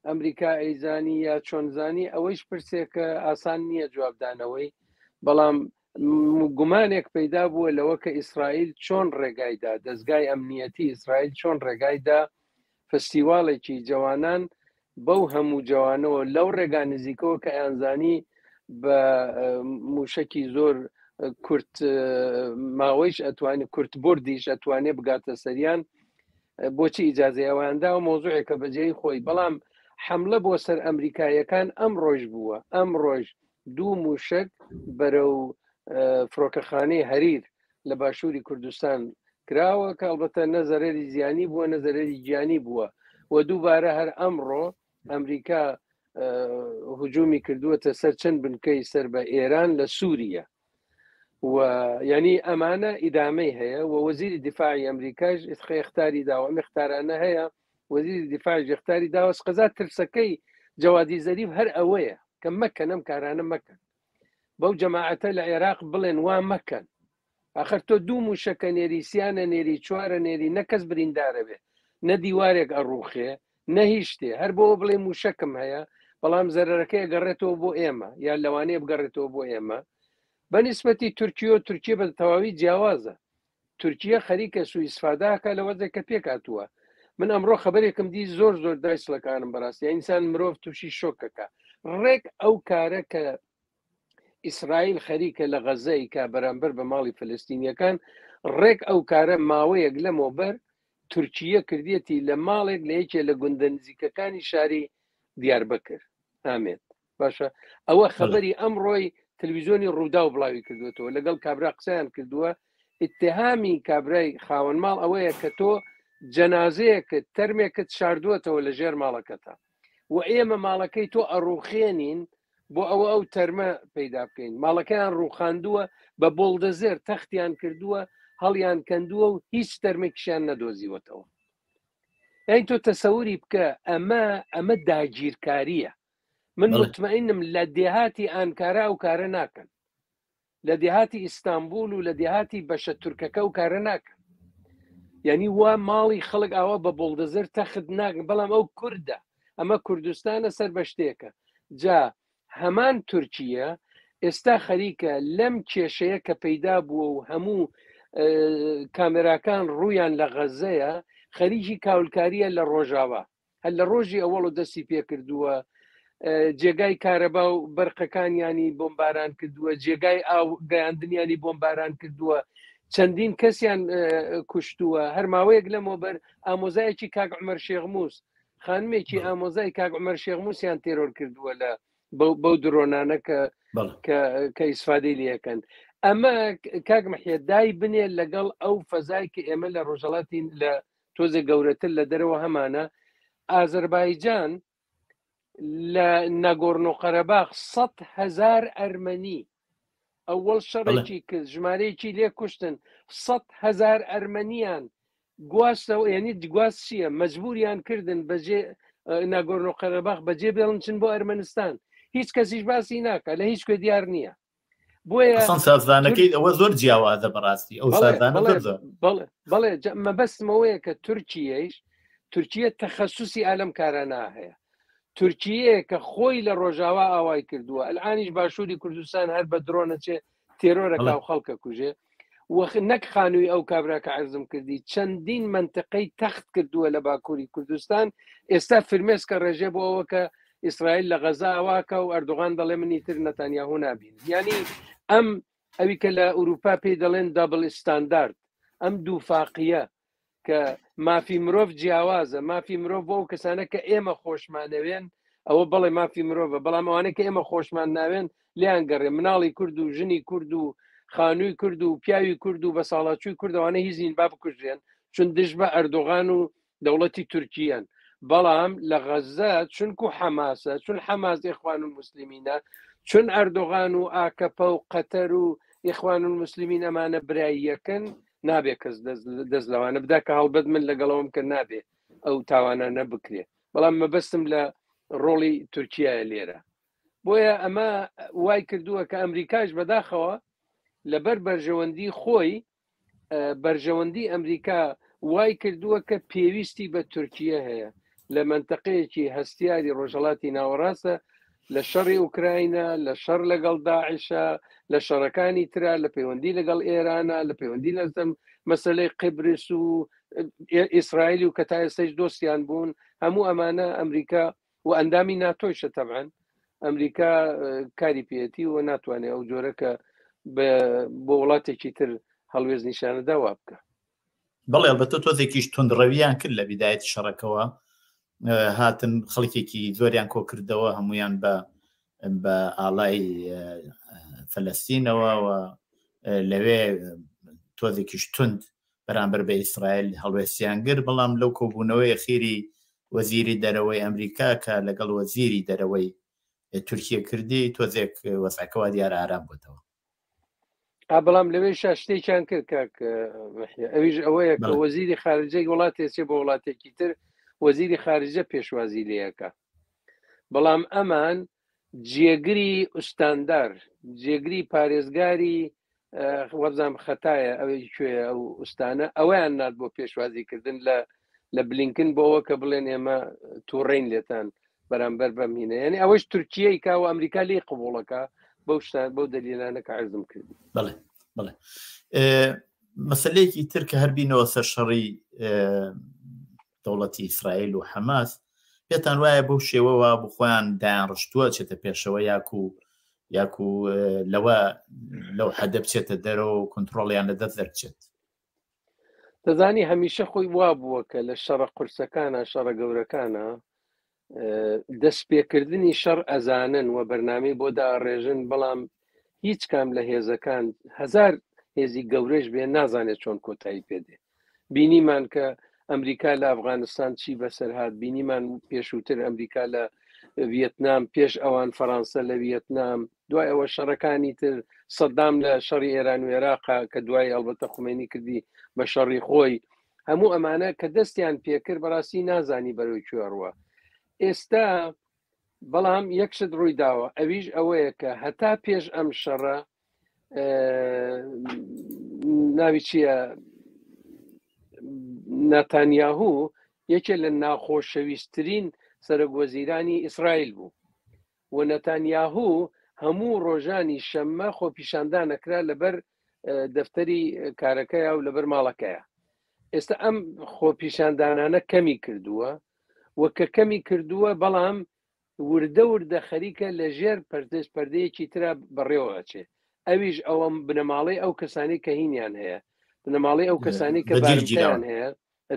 ئەمریکا ئەیزانی یا چۆن زانی ئەوەیش پرسێکە ئاسان نییە جوابدانەوەی بەڵام گومانێک پەیدا بووە لەوە کە ئیسرائیل چۆن ڕێگایدا دەستگای ئەمنیەتی ئیسرائیل چۆن ڕێگایدا فستیواڵێکی جوانان بەو هەموو جوانەوە لەو ڕێگا نزیکەوە کە ئەیانزانی بە موشکی زۆر کورت ماوەیش ئەتوانێت کورت بردیش ئەتوانێت بگاتە سەریان بۆچی ئیجازەی ئەوان داوە مۆزوعێکە بەجێی خۆی بەڵام حملە بۆ سەر ئەمریکاییەکان ئەم ڕۆژ بووە ئەم ڕۆژ دوو موشک بەرەو فڕۆکەخانەی هەریر لە باشووری کوردستان کراوە کە ئەڵبەتە نە زەرەری زیانی بووە نە زەرەری گیانی بووە و دووبارە هەر ئەمڕۆ ئەمریکا هجومی کردووەتە سەر چەند بنکەی سەر بە ئێران لە سووریە و یعنی ئەمانە ئیدامەی هەیە و وەزیری دیفاعی ئەمریکاش ئختاری داوە ئەم اختارانە هەیە وەزیری دیفاعی اختاری داوە قەزا ترسەکەی جەوادی زەریف هەر ئەوەیە کە مەکەن ئەم کارانە مەکەن بەو جەماعەتە لە عێراق بڵێن وا مەکەن ئاخر تۆ دوو موشەکە نێری سیانە نێری چوارە نێری نە کەس بریندارە بێ نە دیوارێک ئەڕوخێ نە هیچ شتێ هەر بۆ بڵێ موشەکم هەیە بەڵام زەرەرەکەی گەڕێتەوە بۆ ئێمە یان لەوانەیە بگەڕێتەوە بۆ ئێمە بە نیسبەتی تورکیۆ تورکیە بە تەواوی جیاوازە تورکیە خەریکە سوئیسفاداکە لە وەزێک کە پێکاتووە من ئەمڕۆ خبرێکم دی زۆر زۆر دایسڵەکانم بەڕاستی ئینسان مرۆڤ تووشی شۆکەکە ڕێک ئەو کارە کە ئیسرائیل خەریکە لە غەزە ئەیکا بەرامبەر بە ماڵی فلستینیەکان، ڕێک ئەو کارە ماوەیەک لەمەوبەر تورکیە کردیەتی لە ماڵێک لە یەکێ لە گوندە نزیکەکانی شاری دیاربەکر، ئامێد. باشە ئەوە خەبەری ئەمڕۆی تلویزیۆنی ڕووداو بڵاوی کردوێتەوە لەگەڵ کابرا قسەیان کردووە اتهامی کابرای خاوەن ماڵ ئەوەیە کە تۆ جەنازەیەکت تەرمێکت شاردووەتەوە لە ژێر ماڵەکەتە و ئێمە ماڵەکەی تۆ ئەڕوخێنین بۆ ئەوە ئەو تەرمە پەیدا بکەین ماڵەکەیان ڕوخاندووە بە بۆڵدەزێر تەختیان کردووە هەڵیان کەندووە و هیچ تەرمێکیشیان نەدۆزیوەتەوە یعنی تۆ تەسەوری بکە ئەمە ئەمە داگیرکاریە من مطمئنم لە دێهاتی ئانکارا ئەو کارە ناکەن لە دێهاتی ئیستانبول و لە دێهاتی بەشە تورکەکە و کارە ناکەن یعنی وا ماڵی خەڵک ئاوا بە بۆڵدەزەر تەخت ناکەن بەڵام ئەو کوردە ئەمە کوردستانە سەر بە شتێکە جا هەمان تورکیە ئێستا خەریکە لەم کێشەیە کە پەیدا بووە و هەموو کامێراکان ڕوویان لە غەزەیە خەریکی کاولکاریە لە ڕۆژاوا هەر لە ڕۆژی ئەوەڵ دەستی پێکردووە جێگای کارەبا و بەرقەکانیانی بۆمباران کردووە جێگای ئاو گەیاندنیانی بۆمباران کردووە چەندین کەسیان کوشتووە هەر ماوەیەک لەمەوبەر ئامۆزایەکی کاک عمر شێغموس خانمێکی ئامۆزای کاک عمر شێغموسیان تێرۆر کردووە لە بەو درۆنانە کە کە ئیسفادەی لەکەن ئەمە کاک محیە دای بنێ لەگەڵ ئەو فەزای کە ئێمە لە ڕۆژەڵاتی لە تۆزێک گەورەتر لە دەرەوە هەمانە ئازەربایجان لە ناگۆرنۆ قەرەباخ هزار ئەرمەنی ئەوەڵ شەڕێکی کرد ژمارەیەکی لێ کوشتن هزار ئەرمەنیان گواستەوە یعنی گواست چییە مەجبوریان کردن بەجێ ناگۆرنۆ قەرەباخ بەجێ بێڵن چن بۆ ئەرمەنستان هیچ کەسیش باسی ناکە لە هیچ کوێ دیار نییە بۆیە سازانەکەی ئەوە زۆر جیاوازە بەڕاستی ئەو سازانە بەڵێ مەبەستمەوەیە کە تورکیەیش تورکیە تەخەسوسی ئالەم کارانە هەیە تورکیە کە خۆی لە ڕۆژاوا ئاوای کردووە ئەلعانیش باشووری کوردستان هەر بە درۆنەچێ تێرۆرەکە و خەڵکە کوژێ وەخ نەک خانووی ئەو کابرا کە عرضم کردی چەندین منتقەی تەخت کردووە لە باکووری کوردستان ئێستا فرمێسکە ڕێژێ بۆ ئەوە کە ئیسرائیل لە غەزا ئەواکە و ئەردۆغان دەڵێ منی تر نەتانیاهۆ نابین یعنی ئەم ئەوی کە لە ئەوروپا پێی دەڵێن double standard ئەم دووفاقیە کە مافی مرۆڤ جیاوازە مافی مرۆڤ بۆ ئەو کەسانە کە ئێمە خۆشمانەوێن ئەوە بەڵێ مافی مرۆڤە بەڵام ئەوانەی کە ئێمە خۆشمان ناوێن لیان گەڕێ مناڵی کورد و ژنی کورد و خانووی کورد و پیاوی کورد و بە ساڵاچووی کوردەوانە هیچ نین با بکوژرێن چون دژ بە ئەردۆغان و دەوڵەتی تورکیەن بەڵام لە غەزە چونکو حەماسە چون حەماس ئیخوان المسلمینە چون ئەردۆغان و ئاکەپە و قەتەر و ئیخوان المسلمین ئەمانە براییەکەن نابێ کەس دەست لەوانە بدا کە هەڵبەت من لەگەڵەوەم کە نابێ ئەو تاوانانە بکرێ بەڵام مەبەستم لە ڕۆڵی تورکیایە لێرە بۆیە ئەمە وای کردووە کە ئەمریکاش بەداخەوە لەبەر بەرژەوەندی خۆی بەرژەوەندی ئەمریکا وای کردووە کە پێویستی بە تورکیە هەیە لە منتەقەیەکی هەستیاری ڕۆژهڵاتی ناوەڕاستە لە شەڕی ئوکراینا لە شەڕ لەگەڵ داعشە لە شەڕەکانی ترا لە پەیوەندی لەگەڵ ئێرانە لە پەیوەندی لەسەر مەسلەی قبرس و ئیسرائیل و کە تا ئێستەش دۆستیان بوون هەموو ئەمانە ئەمریکا و ئەندامی ناتۆیشە تەبعەن. ئەمریکا کاری پێەتی و ناتوانێت ئەو جۆرە کە بۆ وڵاتێکی تر هەڵوێز نیشانەدا وا بکە. بەڵێ ئەلبەتە تۆزێکیش توندڕەویان کرد لە بیدایەتی شەڕەکەوە هاتن خەڵکێکی زۆریان کۆکردەوە هەمویان بە بە ئاڵای فەلەستینەوە و لەوێ تۆزێکیش تند بەرامبەر بە ئیسرائیل هەڵوێستیان گر بەڵام لەو کۆبوونەوەی خیری وەزیری دەرەوەی ئەمریکا کە لەگەڵ وەزیری دەرەوەی تورکیە کردی تۆزێک وەزعەکەوە دیار ئارام بۆتەوە. بەڵام لەوێ شتێکیان کرد کاک ئەویش ئەوەیە کە وەزیری خارجەی وڵاتێ بۆ وڵاتێکی تر وەزیری خارجە پێشوازی لەکە بەڵام ئەمان جێگری ئوستاندار جێگری پارێزگاری وەبزانام خەتایە ئەوەی کوێ ئەو ئوستانە ئەویان نات بۆ پێشوازیکردن لە لە بلینکن بۆەوە کە بڵێن ئێمە تووڕین لێتان بەرامبەر بەم هینە یعنی ئەوەش تورکیەی کا و ئەمریکا لی قبوڵەکە بەو شتان بەو دەلیلانە کە عرضم کرد بەڵێ بەڵێ مەسلەیەکی تر کە هەربینەوە سەر شەڕی دەوڵەتی ئیسرائیل و حەماس پێتان وایە بەو شێوەوە بۆ خۆیان دایان ڕشتووە چێتە پێشەوە یاکو یاکو لەوە لەو حەدە بچێتە دەرەوە و کۆنتترۆڵیان لە دەست دەرچێت دەزانی هەمیشە خۆی وا بووە کە لە شەڕە قورسەکانە شەڕە گەورەکانە دەستپێکردنی شەڕ ئەزانن و بەرنامەی بۆ داڕێژن بەڵام هیچ کام لە هێزەکان هزار هێزی گەورەش بێ نازانێت چۆن کۆتایی پێدێ بینیمان کە ئەمریکا لە ئەفغانستان چی بەسەر هاات بینیمان پێشووتر ئەمریکا لە ویتنام پێش ئەوان فەڕەنسە لە ویتنام دوای ئەوە شەڕەکانی تر سەدام لە شەڕی ئێران و عێراقا کە دوای ئەڵبەتە خومێنی کردی بە شەڕی خۆی هەموو ئەمانە کە دەستیان پێکرد بەڕاستی نازانی بەرەو کوێڕوە ئێستا بەڵام یەکشت ڕووی داوە ئەویش ئەوەیە کە هەتا پێش ئەم شەڕە ناوی چییە ناتانیاهوو یەکێ لە ناخۆشەویستترین سەرۆک وەزیرانی ئیسرائیل بوو و نەتانیاهوو هەموو ڕۆژانی شەممە خۆپیشاندان ئەکرا لەبەر دەفتەری کارەکەیا و لەبەر ماڵەکەیا. ئێستا ئەم خۆپیشاندانانە کەمی کردووە و کە کەمی کردووە بەڵام وردە وردە خەریکە لە ژێر پەردەش پەردەیەکی ترا بەڕێوە ئەچێ ئەویش ئەوەم بنەماڵەی ئەو کەسانی کە هینیان هەیە بنەماڵەی ئەو کەسانی کە بارمتەیان هەیە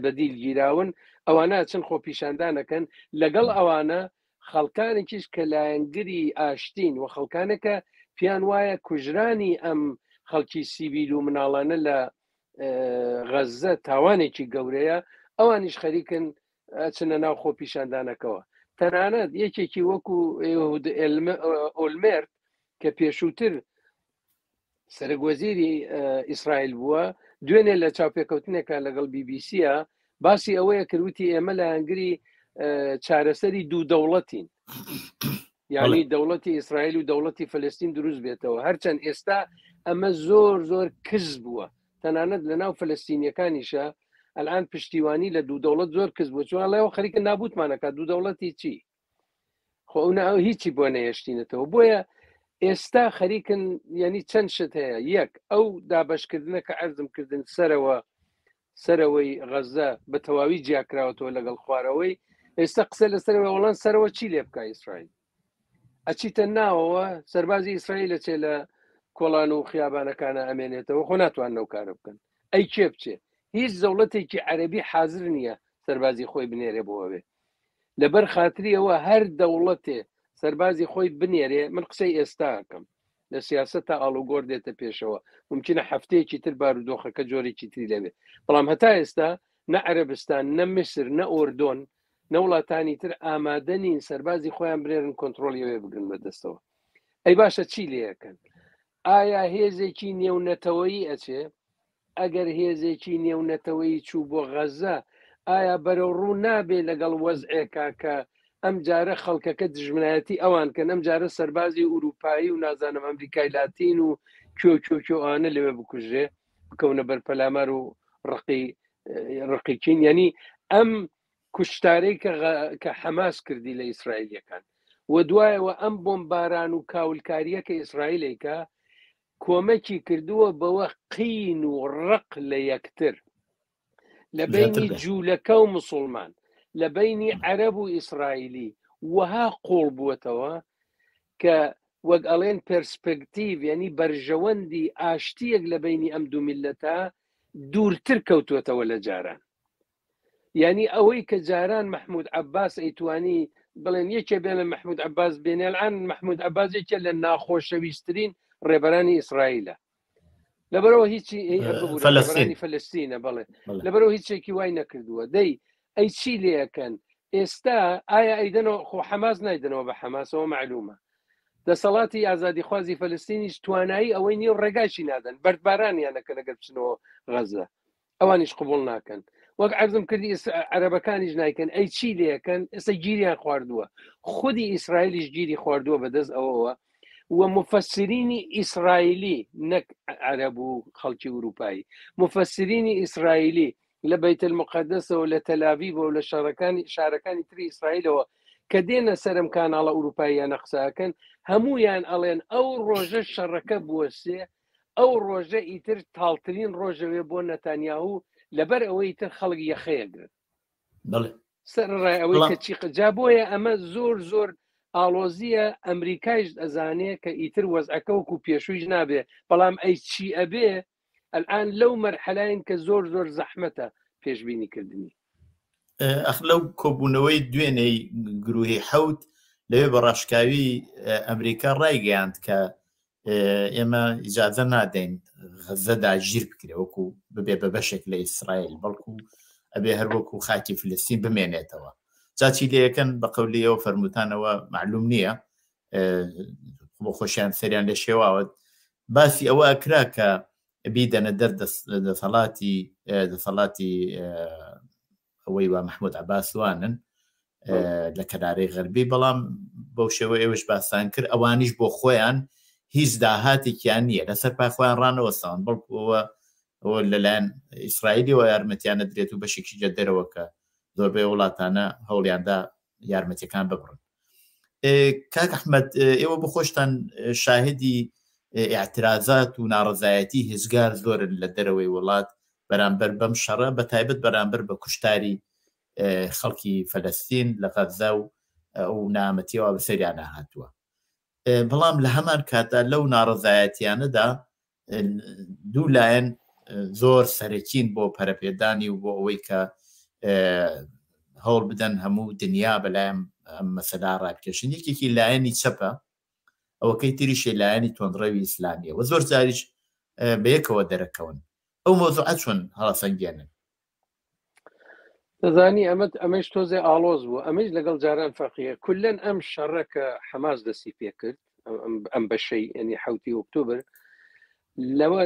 بە دیل گیراون ئەوانە ئەچن خۆپیشاندانەکەن لەگەڵ ئەوانە خەڵکانێکیش کە لایەنگری ئاشتین و خەڵکانێکە پیان وایە کوژرانی ئەم خەڵکی سیڤیل و مناڵانە لە غەززە تاوانێکی گەورەیە ئەوانیش خەریکن ئەچنە ناو خۆپیشاندانەکەوە تەنانەت یەکێکی وەکو ئۆلمێرت کە پێشووتر سەرەک وەزیری ئیسرائیل بووە دوێنێ لە چاوپێکەوتنێکە لەگەڵ بیبیسیە باسی ئەوەیە کردوتی ئێمە لایەنگری چارەسەری دوو دەوڵەتین یعنی دەوڵەتی ئیسرائیل و دەوڵەتی فلستین دروست بێتەوە هەرچەند ئێستا ئەمە زۆر زۆر کز بووە تەنانەت لە ناو فلستینیەکانیشە ئەلان پشتیوانی لە دوو دەوڵەت زۆر کز بوو چوانڵەوە خەریکە نابوتمانەکە دوو دەوڵەتی چی خۆ ئەو ئەو هیچی بۆ نەهێشتینەتەوە بۆیە ئێستا خەریکن یعنی چەند شت هەیە یەک ئەو دابشکردنە کە ئەرزم کردن سەرەوە سەرەوەی غەزە بە تەواوی جیاکراوەتەوە لەگەڵ خوارەوەی ئێستا قسە لەسەرەوە وڵان سەرەوە چی لێ بکە ئیسرائیل ئەچیتە ناوەوە سەربازی ئیسرائیل لەچێ لە کۆڵان و خیابانەکانە ئەمێنێتەوە خۆ ناتوان لەو کارە بکەن ئەی کێ بچێ هیچ دەوڵەتێکی عەربی حاضر نییە سەربازی خۆی بنێرێ بۆ ئەوێ لەبەر خاتری ئەوە هەر دەوڵەتێ سەربازی خۆی بنێرێ من قسەی ئێستا ئەکەم لە سیاست تا ئاڵوگۆر دێتە پێشەوە ممکنە هەفتەیەکی تر بارودۆخەکە جۆرێکی تری لەوێ بەڵام هەتا ئێستا نە عەرەبستان نە میسر نە ئۆردۆن نە وڵاتانی تر ئامادە نین سەربازی خۆیان بنێرن کۆنتترۆلی ئەوێ بگرن بەدەستەوە ئەی باشە چی لەکەن ئایا هێزێکی نێونەتەوەیی ئەچێ ئەگەر هێزێکی نێونەتەوەیی چوو بۆ غەززە، ئایا بەرەوڕوو نابێ لەگەڵ وەزعێکا کە ئەم جارە خەڵکەکە دژمنایەتی ئەوان کەن، ئەم جارە سەربازی ئورووپایی و نازانم ئەمریکای لاتین و کوێ کوێ کوێ ئەوانە لەوێ بکوژرێ، بکەونە بەر پەلامار و ڕقی ڕقی کین؟ یانی ئەم کوشتارەی کە کە حەماس کردی لە ئیسرائیلیەکان و دوایەوە ئەم بۆمباران و کاولکاریە کە ئیسرائیلێکە کۆمەکی کردووە بەوە قین و ڕق لە یەکتر لە بینی جوولەکە و مسلمان لە بینی عەرەب و ئیسرائیلی وەها قوڵ بووەتەوە. کە وەک ئەڵێن پێرسپێکتیڤ یعنی بەرژەوەندی ئاشتیەک لە بینی ئەم دوو میلەتە دوورتر کەوتووەتەوە لە جاران یعنی ئەوەی کە جاران مححمود عباس ئەیتوانی بڵێن یەکێ بێنە مححمود عباس بێنێلان مححمود عباس یەکێ لە ناخۆشەویستترین ڕێبەرانی ئیسرائیلە لەبەرەوە هیچی فەلەستینی فلستینە بڵێ لەبەرەوە هیچێکی وای نەکردووە دەی ئەی چی لەکەن ئێستا ئایا ئەیدەنەوە خۆ حەماس نایدەنەوە بە حەماسەوە معلومە دەسەڵاتی ئازادیخوازی فلستینیش توانایی ئەوەی نیە و ڕێگاشی نادەن بەردبارانیان نەکەن ئەگەر بچنەوە غەزە ئەوانیش قبول ناکەن وەک عەرزم کردی عەرەبەکانیش نایکەن ئەی چی لەکەن ئێستا گیریان خواردووە خودی ئیسرائیلیش گیری خواردووە بەدەست ئەوەوە و مفسرینی ئیسرائیلی نەک عەرەب و خەڵکی ئوروپایی مفسرینی ئیسرائیلی لە بەیت المقدسەوە لە تەلاڤیڤەوە لە شارەکانی شارەکانی تری ئیسرائیلەوە کە دێنە سەرم کاناڵە ئوروپاییانە قسەکەن هەمویان ئەڵێن ئەو ڕۆژە شەڕەکە بوەسێ ئەو ڕۆژە ئیتر تاڵترین ڕۆژەوێ بۆ نەتانیاهو لەبەر ئەوەی ئیتر خەڵک یەخەیەگرن بەڵێ سەرڕای ئەوەی کە چی جا بۆیە ئەمە زۆر زۆر ئاڵۆزیە ئەمریکایش ئەزانێ کە ئیتر وەزعەکە وەکو پێشوویش نابێ بەڵام ئەی چی ئەبێ ئەلان لەو مەرحەلاین کە زۆر زۆر زەحمەتە پێشبینی کردنی. ئەخ لەو کۆبوونەوەی دوێنێی گروهی حەوت لەوێ بە ڕاشکاوی ئەمریکا ڕایگەیاند کە ئێمە ئیجازە نادەین غەزە داگیر بکرێ وەکو ببێ بە بەشێک لە ئیسرائیل بەڵکو ئەبێ هەر وەکو خاکی فلستین بمێنێتەوە جا چی لەکەن بە قەولیەوە فەرموتانەوە معلوم نییە بۆ خۆشیان سەریان لە شێواوە باسی ئەوە ئەکرا کە بیدەنە دەر دەسەڵاتی دەسەڵاتی ئەوەی وا مححمود عباسوانن لە کەنارەی غەربی بەڵام بەو شێوە ئێوەش باستان کرد ئەوانیش بۆ خۆیان هیچ داهاتێکیان نییە لەسەر پای خۆیان ڕانەوەستاون بەڵکو ئەوە ئەوە لەلایەن ئیسرائیلیەوە یارمەتیان نەدرێت و بەشێکی لە دەرەوە کە زۆربەی وڵاتانە هەوڵیاندا یارمەتیەکان ببڕن کاک ئەحمد ئێوە بۆ خۆشتان شاهدی اعترازات و ناڕزایەتی هێزگار زۆرن لە دەرەوەی وڵات بەرامبەر بەم شەڕە بە تایبەت بەرامبەر بە کوشتاری خەڵکی فەلەستین لە غەزە و ئەو نامەتیەوە بەسەریانە هاتووە بەڵام لە هەمان کاتدا لەو ناڕەزایەتیانەدا دوو لایەن زۆر سەرەکین بۆ پەرەپێدانی و بۆ ئەوەی کە هەوڵ بدەن هەموو دنیا بەلایم ئەم مەسەلا ڕابکێشن یەکێکی لایەنی چەپە ئەوەکەی تریشی لایەنی تۆندڕەوی ئیسلامیە و زۆر جاریش بەیەکەوە دەرەکەون ئەو مۆزوعە چۆن هەڵەسەنگێنن دەزانی ئەمە ئەمەش تۆزێ ئاڵۆز بوو ئەمەش لەگەڵ جاران فەرقیە کولەن ئەم شەڕە کە حەماس دەستی پێکرد ئەم بەشەی ئەنی حوتی ئۆکتۆبر لەوە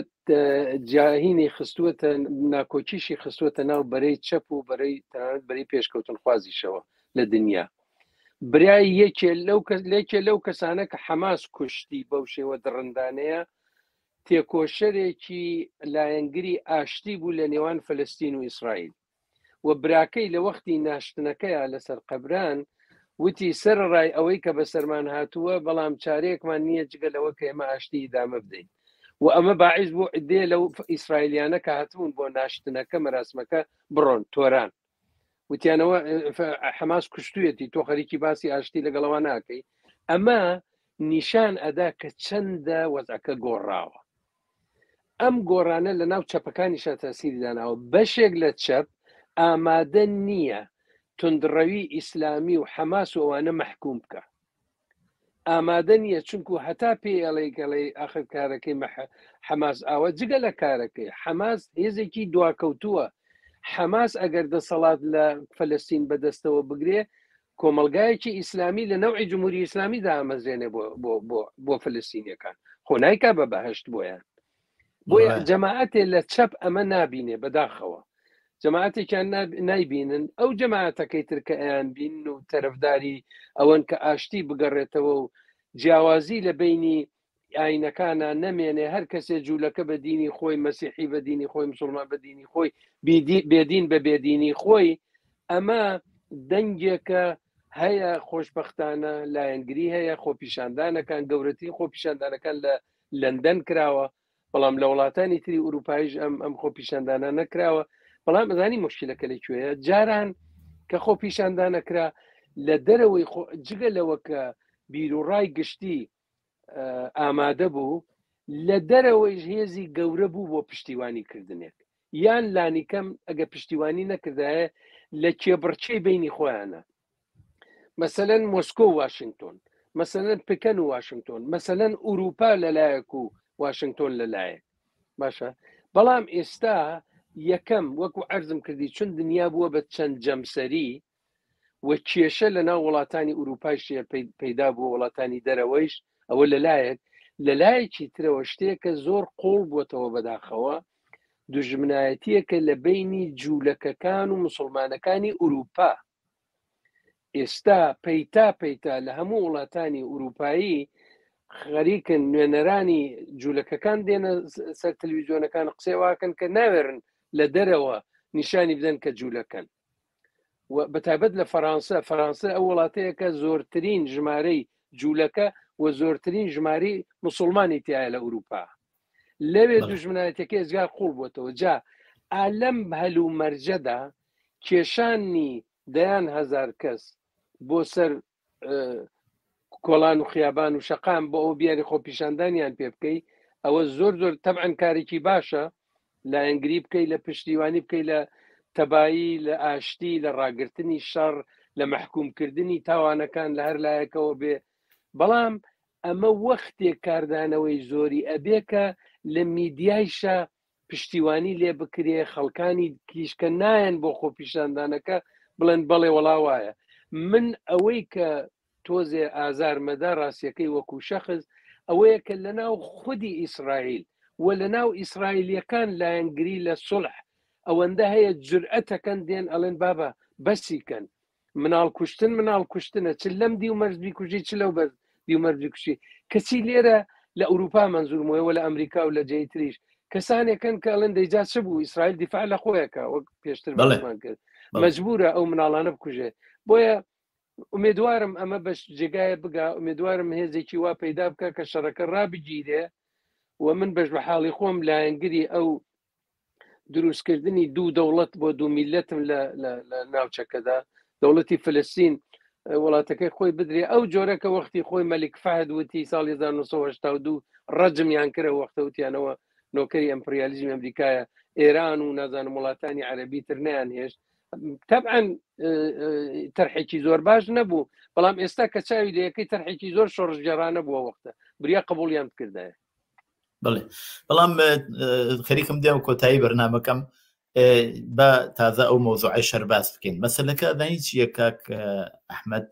جاهینی خستووەتە ناکۆکیشی خستووەتە ناو بەرەی چەپ و بەرەی تەنانەت بەرەی پێشکەوتن خوازیشەوە لە دنیا برای یەکێ لەو کەس لێکێ لەو کەسانە کە حەماس کوشتی بەو شێوە دڕندانەیە تێکۆشەرێکی لایەنگری ئاشتی بوو لە نێوان فلستین و ئیسرائیل و براکەی لە وەختی ناشتنەکەیا لەسەر قەبران وتی سەرەڕای ئەوەی کە بەسەرمان هاتووە بەڵام چارەیەکمان نییە جگە لەوە کە ئێمە ئاشتی ئیدامە بدەین و ئەمە باعیس بوو عدێ لەو ئیسرائیلیانە کە هاتبوون بۆ ناشتنەکە مەراسمەکە بڕۆن تۆران وتیانەوە حەماس کوشتویەتی تۆ خەریکی باسی ئاشتی لەگەڵەوە ناکەی ئەمە نیشان ئەدا کە چەندە وەزعەکە گۆڕاوە ئەم گۆڕانە لە ناو چەپەکانیشا تەسیری داناوە بەشێک لە چەپ ئامادە نییە تندڕەوی ئیسلامی و حەماس و ئەوانە مەحکوم بکە ئامادە نییە چونکو هەتا پێ ئەڵێ گەڵێ ئاخر کارەکەی حەماس ئاوە جگە لە کارەکەی حەماس هێزێکی دواکەوتووە حەماس ئەگەر دەسەڵات لە فەلەستین بەدەستەوە بگرێ کۆمەلگایەکی ئیسلامی لە نەوعی جمهوری ئیسلامی دامەزرێنێ بۆ بۆ بۆ بۆ فلستینیەکان خۆ نایکا بە بەهشت بۆیان بۆیە جەماعەتێ لە چەپ ئەمە نابینێ بەداخەوە جەماعەتێکیان نایبینن ئەو جەماعەتەکەی تر کە ئەیان بین و تەرەفداری ئەوەن کە ئاشتی بگەڕێتەوە و جیاوازی لە بینی ئاینەکانە نەمێنێ هەر کەسێ جوولەکە بە دینی خۆی مەسیحی بە دینی خۆی مسلمان بە دینی خۆی بێدین بە بێدینی خۆی ئەمە دەنگێکە هەیە خۆشببختانە لایەنگری هەیە خۆپیشاندانەکان گەورەترین خۆپیشاندانەکان لە لەندەن کراوە بەڵام لە وڵاتانی تری ئوروپایش ئەم ئەم خۆپیشاندانە نەکراوە بەڵام ئەزانی مشکلەکە لە کوێیە جاران کە خۆپیشاندانە کرا لە دەرەوەی جگە لەوە کە بیروڕای گشتی ئامادە بوو لە دەرەوەیش هێزی گەورە بوو بۆ پشتیوانی کردنێک یان لانیکەم ئەگە پشتیوانی نەکردایە لە کێبڕکێی بینی خۆیانە مەسەلەن مۆسکۆ و واشنگتۆن مەسەلەن پکەن و واشنگتۆن مەسەلەن ئوروپا لەلایەک و واشنگتۆن لەلایەک باشە بەڵام ئێستا یەکەم وەکو عەرزم کردی چون دنیا بووە بە چەند جەمسەری و کێشە لە ناو وڵاتانی ئوروپایش پەیدا بووە وڵاتانی دەرەوەیش ئەوە لەلایەک لەلایەکی ترەوە شتێکە زۆر قوڵ بووەتەوە بەداخەوە دوژمنایەتیەکە لە بینی جوولەکەکان و مسلمانەکانی ئوروپا ئێستا پەیتا پەیتا لە هەموو وڵاتانی ئوروپایی خەریکن نوێنەرانی جوولەکەکان دێنە سەر تەلویزیۆنەکان قسەی واکەن کە ناوێرن لە دەرەوە نیشانی بدەن کە جوولەکەن و بەتایبەت لە فەرانسە فەرانسە ئەو وڵاتەیە کە زۆرترین ژمارەی جوولەکە و زۆرترین ژماری مسلمانی تایە لە ئوروپا لەوێ دوژمنایەتەکە ئێزگار قوڵ بووتەوە جا ئالەم هەل و مەرجەدا کێشانی دەیان هەزار کەس بۆ سەر کۆڵان و خیابان و شەقام بۆ ئەو بیاری خۆپیشاندانیان پێ بکەی ئەوە زۆر زۆر تەبعەن کارێکی باشە لایەنگری بکەی لە پشتیوانی بکەی لە تەبایی لە ئاشتی لە ڕاگرتنی شەڕ لە مەحکومکردنی تاوانەکان لە هەر لایەکەوە بێ بەڵام ئەمە وەختێک کاردانەوەی زۆری ئەبێ کە لە میدیایشە پشتیوانی لێ بکرێ خەڵکانی کیش کە نایەن بۆ خۆپیشاندانەکە بڵێن بەڵێ وەڵا وایە من ئەوەی کە تۆزێ ئازار مەدا ڕاستیەکەی وەکو شەخس ئەوەیە کە لە ناو خودی ئیسرائیل و لە ناو ئیسرائیلیەکان لایەنگری لە سوڵح ئەوەندە هەیە جورئەتەکەن دێن ئەڵێن بابە بەسی کەن مناڵ کوشتن مناڵ کوشتنە چ لەم دیو مەرز بیکوژی چ لەو بەر دیو مەرز بیکوژی کەچی لێرە لە ئەوروپا مەنزورمەوە وە لە ئەمریکا و لە جێی تریش کەسانێکن کە ئەڵێن دەیجا چ بوو ئیسرائیل دیفاع لە خۆیەکە وەک پێشتر باسمان کرد مەجبورە ئەو مناڵانە بکوژێ بۆیە ئومێدوارم ئەمە بەش جێگایە بگا ئومێدوارم هێزێکی وا پەیدا بکە کە شەڕەکە ڕابگیرێ و من بەش بە حاڵی خۆم لایەنگری ئەو دروستکردنی دوو دەوڵەت بۆ دوو میلەتم لە ناوچەکەدا دەوڵەتی فلستین وڵاتەکەی خۆی بدرێ ئەو جۆرە کە وەختی خۆی مەلیک فەهد وتی ساڵی 1982 ڕەجمیان کرە وەختە وتیانەوە نۆکەری ئەمپریالیزمی ئەمریکایە ئێران و نازانم وڵاتانی عەربی تر نیان هێشت تەبعەن تەرحێکی زۆر باش نەبوو بەڵام ئێستا کە چاوی لەکەی تەرحێکی زۆر شۆڕشگێڕانە بووە وەختە بریا قبولیان بکردایە بڵێ بەڵام خەریکم دێم کۆتایی بەرنمەکەم بە تازە ئەو مۆزوعی شەرباز بکەین مەسلەکە دانی چییە کاک ئەحمد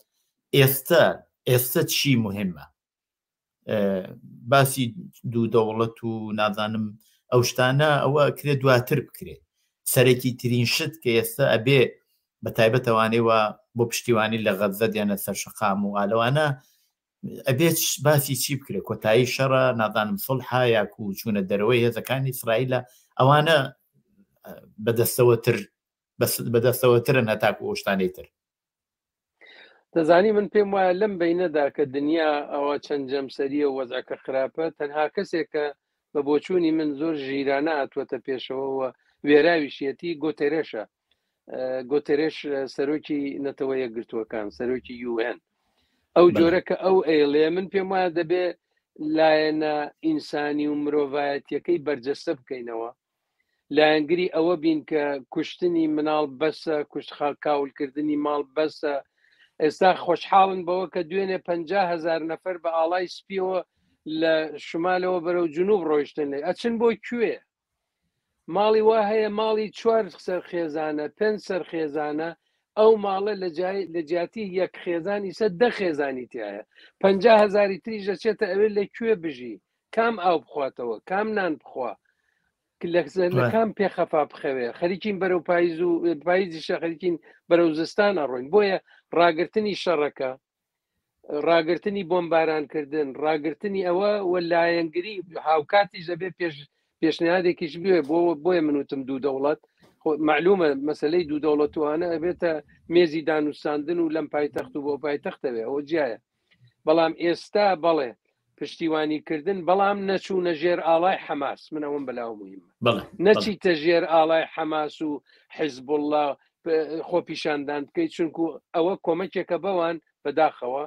ئێستا ئێستا چی مهمە باسی دوو دەوڵەت و نازانم ئەو شتانە ئەوە کرێ دواتر بکرێت سەرەکی ترین شت کە ئێستا ئەبێ بە تایبەتەوانەیەوە بۆ پشتیوانی لە غەزە دێنە سەر شەقام و ئالەوانە ئەبێت باسی چی بکرێت کۆتایی شەڕە نازانم سڵحا یاکو چوونە دەرەوەی هێزەکانی ئیسرائیلە ئەوانە بەدەستەوەتر بەدەستەوەترن هەتاکو ئەو شتانەی تر. دەزانی من پێم وایە لەم بینەدا کە دنیا ئەوە چەند جەمسەریە و وەزعەکە خراپە تەنها کەسێکە بە بۆچوونی من زۆر ژیرانە هاتووەتە پێشەوە و وێراویشیەتی گۆتێرێشە گۆتێرێش سەرۆکی نەتەوە یەکگرتووەکان سەرۆکی یوئێن ئەو جۆرە کە ئەو ئەیڵێ من پێم وایە دەبێ لایەنە ئینسانی و مرۆڤایەتیەکەی بەرجەستە بکەینەوە لایەنگری ئەوە بین کە کوشتنی مناڵ بەسە کوشت کاولکردنی ماڵ بەسە ئێستا خۆشحاڵن بەوە کە دوێنێ 500هزار نەفەر بە ئاڵای سپیەوە لە شمالەوە بەرەو جنوب ڕۆیشتن لێ ئەچن بۆ کوێ ماڵی وا هەیە ماڵی چوار سەر خێزانە پێنج سەر خێزانە ئەو ماڵە لە جای لە جیاتی یەک خێزان ئیسە دە خێزانی تایە 50 هزاری تریش دەچێتە ئەوێ لە کوێ بژی کام ئاو بخواتەوە کام نان بخوا لە کام پێخەفا بخەوێ خەریکین بەرەو پاییز و پاییزیشە خەریکین بەرەو زستان ئەڕۆین بۆیە ڕاگرتنی شەڕەکە ڕاگرتنی بۆمبارانکردن ڕاگرتنی ئەوە و لایەنگری هاوکاتیش دەبێت پێش پێشنیادێکیش بێ بۆ بۆیە من وتم دوو دەوڵەت معلومە مەسلەی دوو دەوڵەتوانە ئەبێتە مێزی دانوستاندن و لەم پایتەخت و بۆ پایتەختەوێ ئەوە جیایە بەڵام ئێستا بەڵێ پشتیوانی کردن بەڵام نەچوونە ژێر ئاڵای حەماس من ئەوەم بەلاوە مهمە نەچیتە ژێر ئاڵای حەماس و حیزبوڵڵا خۆپیشاندان بکەیت چونکو ئەوە کۆمەکێکە بەوان بەداخەوە.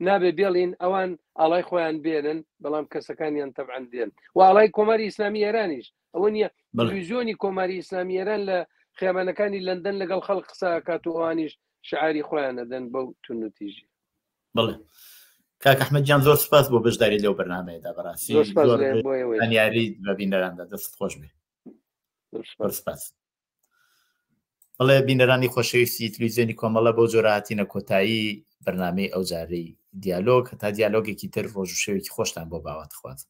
نابێ بێڵین ئەوان ئاڵای خۆیان بێنن بەڵام کەسەکانیان تەبعەن دێن و ئاڵای کۆماری ئیسلامی ئێرانیش ئەوە نییە تلویزیۆنی کۆماری ئیسلامی ئێران لە خیابانەکانی لەندەن لەگەڵ خەڵک قسە کات و ئەوانیش شعاری خۆیان ئەدەن بەو توندوتیژی. بەڵێ کاک ئەحمەد گیان زۆر سپاس بۆ بەشداری لەو بەرنامەیەدا بەڕاستی زۆر سپاس زۆر بۆ ئێوەی. زانیاری بە بینەراندا دەست خۆش بێ زۆر زۆر سپاس. سپاس. بەڵێ بینەرانی خۆشەویستی تلویزیۆنی کۆمەڵە بەو جۆرە هاتینە کۆتایی بەرنامەی ئەو جارەی دیالۆگ هەتا دیالۆگێکی تر ڕۆژ و شەوێکی خۆشتان بۆ باوەتخوازم.